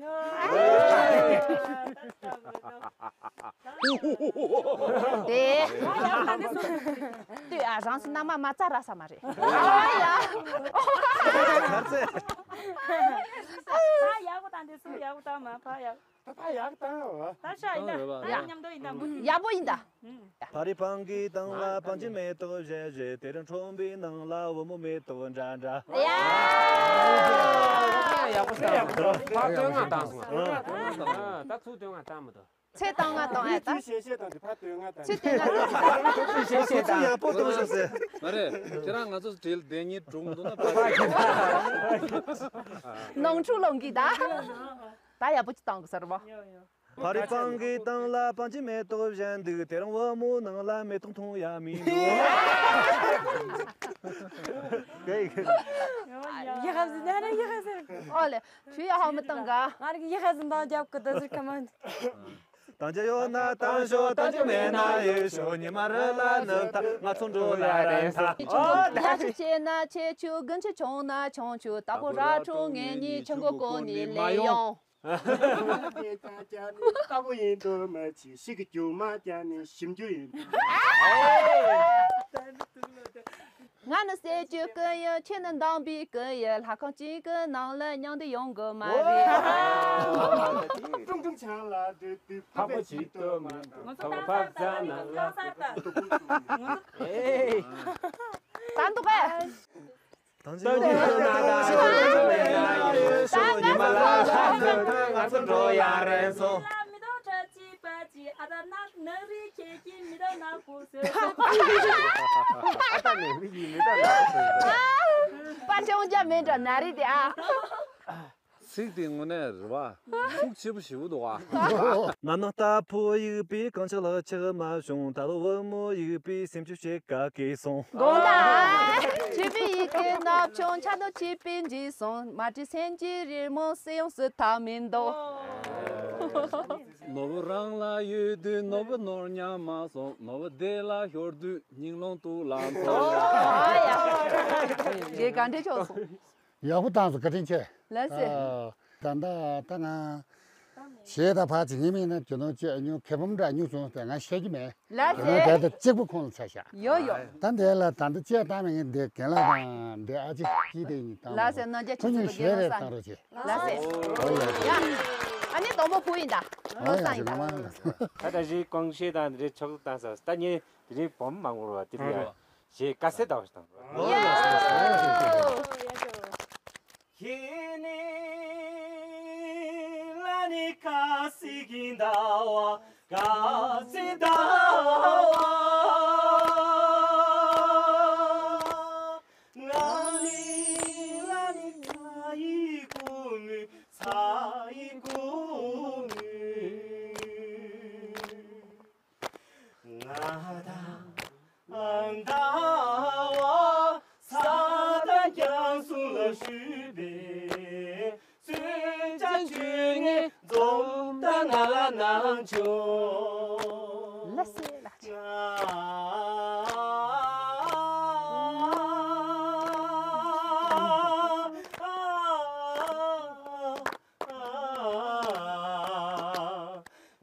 དེ། དུས་ཨ་རང་སི་ན་མ་མ་ཙ་ར་ས་མ་རེད། ཨ་ཡ། ད་ཡག་པོ་དང་དེ་སུ་ཡག་པོ་དང་མ་ཕ་ཡག་ད་ཕ་ཡག་བཏང་བ། ད་ཤ་ཡིན་ད། ཡག་མཉམ་དུ་ཡིན་ད་མོ། ཡག་པོ་ཡིན་ད། ཕ་རི་པང་གི་སྟེང་ལ་པང་གཅིན་མེ་ཏོག་བཞད་བཞད་དེ་རིང་ཁྲོམ་པའི་ནང་ལ་བུ་མོ་མེ་ཏོག་འདྲ་འདྲ། ཡ། ཡག་པོ་ཡག་པོ་ཕ་སྟོད་ང་བཏང་སོང་། ད་ཚུར་སྟོད་ང་བཏང་མི་ཐུབ། ཚེ་བཏང་ང་བཏང་ཨེ་ད། ཚེ་ཤེས་ཤེས་དང་དེ་ཕ་སྟོད་ང་བཏང་། ཚེ་སྟོད་ང་བཏང་། ཚེ་ཤེས་ཤེས་དང་ཡག་པོ་གཏོང་ཤོག་ཟེར། མ་རེད། ཁྱེད་རང་ང་ཚོ་དྲིལ་བདེ་ཉིད་གྲུང་འདུག་ན་ཕ། ནང་འཁྲུག་ལོང་གི་ད། ད་ཡག་པོ་ཅིག་བཏང་དགོས་ས་རེད་བ། ཕ་རི་པང་གི་སྟེང་ལ་པང་གཅིན་མེ་ཏོག་བཞད་འདུག་དེ་རིང་བུ་མོ་ནང་ལ་མེ་ཏོག་འཐུང་ཡ་མི་འདུག་ཡ་ཧ་ཟི་ན་རེ་ཡ་ཧ་ཟི། ཨོ་ལེ། ཁྱོད་ཡ་ཧ་མི་བཏང་ག་ང་རིག་ཡ་ཧ་ཟི་འདང་རྒྱབ་གི་ད་ཟིར་ཁ་མ། བཏང་རྒྱུ་ཡོད་ན་བཏང་ཤོག་བཏང་རྒྱུ་མེད་ན་ཡོད་ཤོག་ཉི་མ་རེ་ལ་ནུབ་ད་ང་ཚོ་འགྲོ་ཡ་རེད་ད། ཨོ་ད་ཡ་ཤི་ཆེ་ན་ཆེ་ཆུ་དགུན་ཆུ་ཆུང་ན་ཆུང་ཆུ་ད་པོ་ར་ཁྲོ་ངེད་གཉིས་ཆུ་མགོ་བསྐོར་ནས་སླེབས་ཡོང་། ལྟ་བུ་ཡིན་དུ་མ་ཆི་ཤི་གི་རྒྱུ་མ་ཀྱ་ནི་ཞིམ་རྒྱུ་ཡིན། ང་ནི་ཟས་བཅུད་ཀུན་ཡོད། ཁྱེད་ནི་འདང་བའི་ཀུན་ཡོད། ལྷ་ཁང་གཅིག་གི་ནང་ལ་མཉམ་དུ་ཡོང་གི་མ་རེད། ཀྲུང་ཀྲུང་ཆང་ལ་དུས་དུས་ཕག་པ་ཅིག་ཏུ་མ་ང་ཚོ་ཕག་པ་ཕག་རྩ་ན་ལ་ད་འདུག་གས། ད་ཉི་མ་ལ་ལྷག་ཐོན་ཐོན་ང་ཚོ་འགྲོ་ཡ་རན་སོང་། མི་ཐོག་ཁྲ་ཅི་པ་ཅི་ཨ་ད་ནག་ནག་རི་ཁྱེད་ཀྱི་མི་ཐོག་ནག་པོ་ཟེར། ཨ་ད་ནག་རི་ཡི་མི་ཐོག་ནག་པོ་ཟེར། པ་ཅོང་ཅ་མེད་འགྲོ་ནག་རི་དེ་ཨ། ཚིག་དེ་དངོས་གནས་རེད་བ། ཤུགས་ཆེ་པོ་ཞེ་པོ་འདུག་ཨ། ན་ན་ལྟ་ཕོ་ཡིག་པའི་རྐང་ཆག་ལ་ཆག་མ་བྱུང་། ད་ལོ་བུ་མོ་ཡིག་པའི་སེམས་ཆུ་ཞིག་ག་གེ་སོང་། དགོངས་དག་ཆོས་པའི་ཡི་གེ་ནག་ཆུང་ཆ་ནོ་ཆིབས་པའི་འཇིགས་སོང་། མ་བྲིས་སེམས་ཀྱི་རི་མོ་སེ་ཡོང་སུ་ཐག་མི་འདུག་ནོར་བུ་རང་ལ་ཡོད་དུས་ནོར་བུ་ནོར་ཉམས་མ་སོང་། ནོར་བུ་བདེ་ལ་ཤོར་དུས་སྙིང་རླུང་སྟུག་ལ་འཚོ། ཨོ་ཡ། དགེ་ག་འདྲས་ཆོག་སོང་། ཡག་པོ་བཏང་སོང་། བཀའ་དྲིན་ཆེ། ལགས་སེ། ཨ། ད་ལྟ་ད་ང་གཞས་ད་ཕར་བྱེད་ངེས་མིན་ན་ཇོ་ནང་བཅས་ཉུང་ཁེ་བམ་འདྲ་ཉུང་སོང་སྟེ་ང་བཤད་ཀྱི་མེད། ལགས་ཇོ་ནང་སེ། དེ་ད་གཅིག་པུ་ཁོང་ལ་ཚ་ཤག་ཡོ་ཡོ། ད་འདི་ལ་ད་འདི་བཅས་བཏང་མེད་ངས་འདི་རྒན་ལགས་དང་འདི་ཨ་ཅེ་སྐྱིད་དེ་གཉིས་བཏང་ལགས་སེ། རྣམ་རྒྱལ་ཁྱོད་ཆུ་ཚོད་ལ་རྒན་ལགས་བཏང་རོགས་བྱེད། ལགས་སེ། ཨོ་ཡ། ཡ། ཨ་ནི་དང་པོ་བུ་ཡིན་ད། ཨོ་ཡ་ཟེར་ང་མ། ད་ད་རེས་གོང་བཤད་དང་རེས་ཆོག་བཏང་ས་ད་ངས་དེ་རིང་བུམ་མ་ངོར་བ་དེ་རེད་ཡ། ཞེས་དཀའ་སེ་ལྟ་བ་ཞིག་དང་། ཡ། ཧི་ནི་ལ་ནི་ཀ་སི་གི་ཟླ་བ་ཀ་སི་ཟླ་བ། ང་ནི་ལ་ནི་ཚ་ཡི་ཀུ་མུ་ཚ་ཡི་ཀུ་མུ། ང་དང་ཟླ་བ་ས་དང་རྒྱང་སུ་ལ་ཞུས་པས། གསོལ་ཇ་མཆོད་ངས་འཛོམས་དང་ང་ལ་གནང་ཆོག་ལ་སེ་ལ་ཆེ།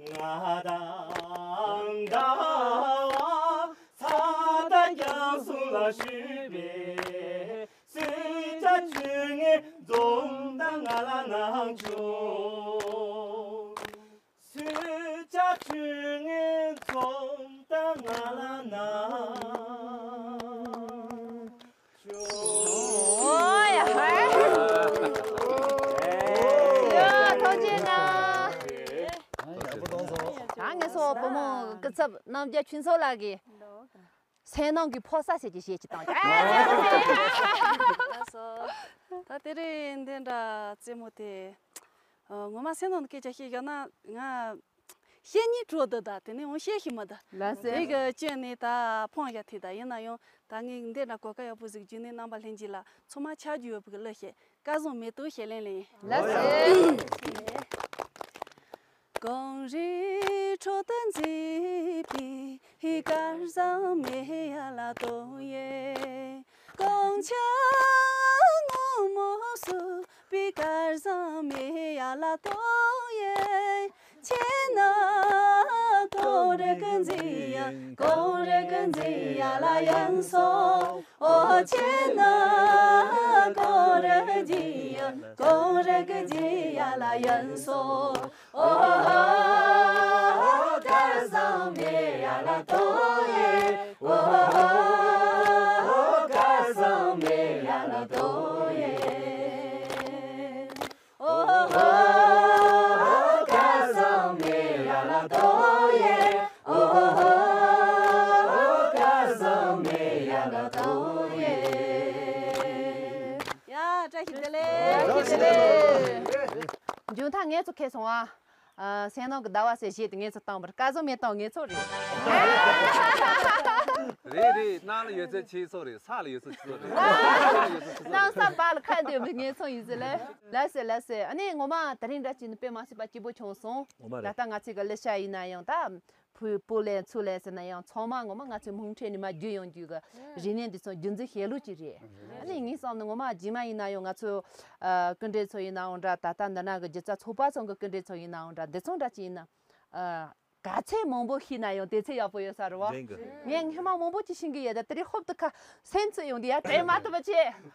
ང་དང་ཟླ་བ་ས་དང་རྒྱང་སུ་ལ་ཞུས་པས། གསོལ་ཇ་མཆོད་ངས་འཛོམས་དང་ང་ལ་གནང་ཆོག་གསོལ་ཇ་མཆོད་ངས་འཛོམས་དང་ང་ལ་གནང་ཆོག་ཨོ་ཡ་ཧར། ཡ་ཐུགས་རྗེ་གནང་། ད་ངས་སོ་བུ་མོ་སྐུ་ཚབ་རྣམ་རྒྱལ་ཆོས་མཚོ་ལགས་ཀྱིས། སེམས་ནང་གི་ཕོ་གསར་ཟེར་གྱི་བཤད་ཀྱི་བཏང་། ལགས་སོ། ད་དེ་རིང་འདི་འདྲ་རྩེད་མོ་དེ། ཨ། ངོ་མ་སེམས་ནང་གི་སྐད་ཆ་བཤད་བཞག་ན་ང་བཤད་སྙིང་བྲོ་འདུག་ད་དེ་ནས་འོང་བཤད་ཤེས་མི་འདུག་ལགས་སེ། དེ་གི་སྐྱོན་ནི་ད་ཕོང་བཞག་ཐིག་ད་ཡིན་ན་ཡང་ད་ངས་འདི་འདྲ་གོ་སྐབས་ཡག་པོ་ཟིག་བྱུང་ནས་རྣམ་པ་ལྷན་རྒྱས་ལ་ཚང་མ་ཆ་རྒྱུས་ཡོད་པའི་གི་གླུ་བཤད། སྐལ་བཟང་མེ་ཏོག་ཞལ་ལེན་ལེན། ལགས་སེ། གངས་རིའི་ཁྲོད་དུ་མཛེས་པའི་སྐལ་བཟང་མེ་ཡར་ལ་གཏོང་ཡེ། གངས་ཆུ་སྔོན་མོ་བསུ་བའི་སྐལ་བཟང་མེ་ཡར་ལ་གཏོང་ཡེ། ཁྱེད་ནི་གངས་རི་གི་མཛེས་ཡ། གངས་རི་གི་མཛེས་ཡ་ལ་ཡིན་སོང་། ཨོ་ཁྱེད་ནི་གངས་རི་གི་མཛེས་ཡ། གངས་རི་གི་མཛེས་ཡ་ལ་ཡིན་སོང་། ཨོ་ཧོ་སྐལ་བཟང་མེ་ཡར་ལ་གཏོང་ཡེ། ཨོ་ཧོ་སྐལ་བཟང་མེ་ཡར་ལ་གཏོང་ཡེ། ཨོ་ཧོ་སྐལ་བཟང་མེ་ཡར་ལ་གཏོང་ཡེ། ཨོ་ཧོ་སྐལ་བཟང་མེ་ཡར་ལ་གཏོང་ཡེ། ཡ། བཀྲ་ཤིས་བདེ་ལེགས། བཀྲ་ཤིས་བདེ་ལེགས། མཇུག་མཐར་ངེད་ཚོ་ཁེལ་སོང་ཨ། ཨ། སེམས་ནང་གི་ཟླ་བ་ཟེར་གཞས་དེ་ངེད་ཚོ་བཏང་བར་སྐལ་བཟང་མེ་བཏང་ངེད་ཚོ་རེད། རེད་རེད། གནམ་ལ་ཡོད་ཚད་ཁྱེད་ཚོ་རེད། ས་ལ་ཡོད་ཚད་ཁྱེད་ཚོ་རེད། གནམ་ས་བར་ལ་ཁ་འདོན་པའི་ངེད་ཚོ་ཡིན་ཟེར་ལེ། ལགས་སེ་ལགས་སེ། ཨ་ནི་ངོ་མ་དེ་རིང་འདྲ་ཅིག་ནི་དཔེ་མ་སྲིད་པ་སྐྱིད་པོ་བྱུང་སོང་། ངོ་མ་རེད། ད་ལྟ་ང་ཚོའི་གི་གླུ་ཤགས་ཡིན་ན་ཡང་ད། བུ་བུ་ལེན་ཚུར་ལེན་ཟེར་ན་ཡང་ཚང་མ་ངོ་མ་ང་ཚོའི་མུ་མཐུད་ནས་མར་བརྒྱུད་ཡོང་རྒྱུ་གི་རིག་གནས་འདི་ཚོ་རྒྱུན་འཛིན་བྱེད་ལུགས་ཅིག་རེད། ཨ་ནི་ངའི་བསམ་ནས་ངོ་མ་རྗེས་མ་ཡིན་ན་ཡང་ང་ཚོ་ཨ་སྐུ་མགྲོན་ཚོ་ཡིན་ནའང་འདྲ། ད་ལྟ་འདི་ན་གི་སྒྱུ་རྩལ་ཚོགས་པ་ཚོ་གི་སྐུ་མགྲོན་ཚོ་ཡིན་ནའང་འདྲ། འདི་ཚོ་འདྲ་ཅིག་ཡིན་ན་ཨ་ག་ཚད་མང་པོ་ཤེས་ན་ཡང་དེ་ཚད་ཡག་པོ་ཡོད་ས་རེད་བ། འགྲིག་གི། ངས་སྔོན་མ་མང་པོ་ཅིག་ཤེས་ཀྱི་ཡོད། ད་དེ་རིང་ཧོབ་ཏེ་ཁ་སེམས་ཚོད་ཡོང་དུས་ཡ་དྲན་མ་ཐུབ་པ་བྱས།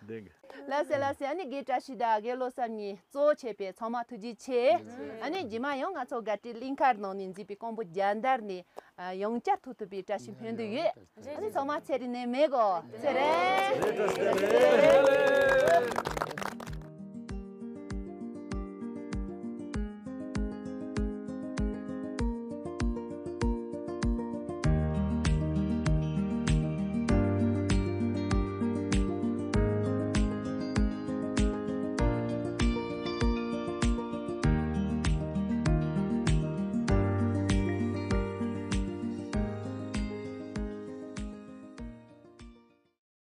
འགྲིག་གི། ལགས་སེ་ལགས་སེ། ཨ་ནི་རྒན་བཀྲ་ཤིས་དང་རྒན་བློ་བཟང་གཉིས་གཙོ་བོ་བྱས་པའི་ཚང་མ་ཐུགས་རྗེ་ཆེ། ཨ་ནི་རྗེས་མ་ཡང་ང་ཚོ་དགའ་སྤྲོའི་གླིང་ཁར་ནང་ནས་མཛེས་པའི་ཀོང་པོ་རྒྱལ་དར་ནས་ཡང་བསྐྱར་ཐུག་ཐུབ་པའི་བཀྲ་ཤིས་སྨོན་འདུན་ཡོད། ཨ་ནི་ཚང་མ་ཚེ་རིང་ནད་མེད་དགོས། ཚེ་རིང་།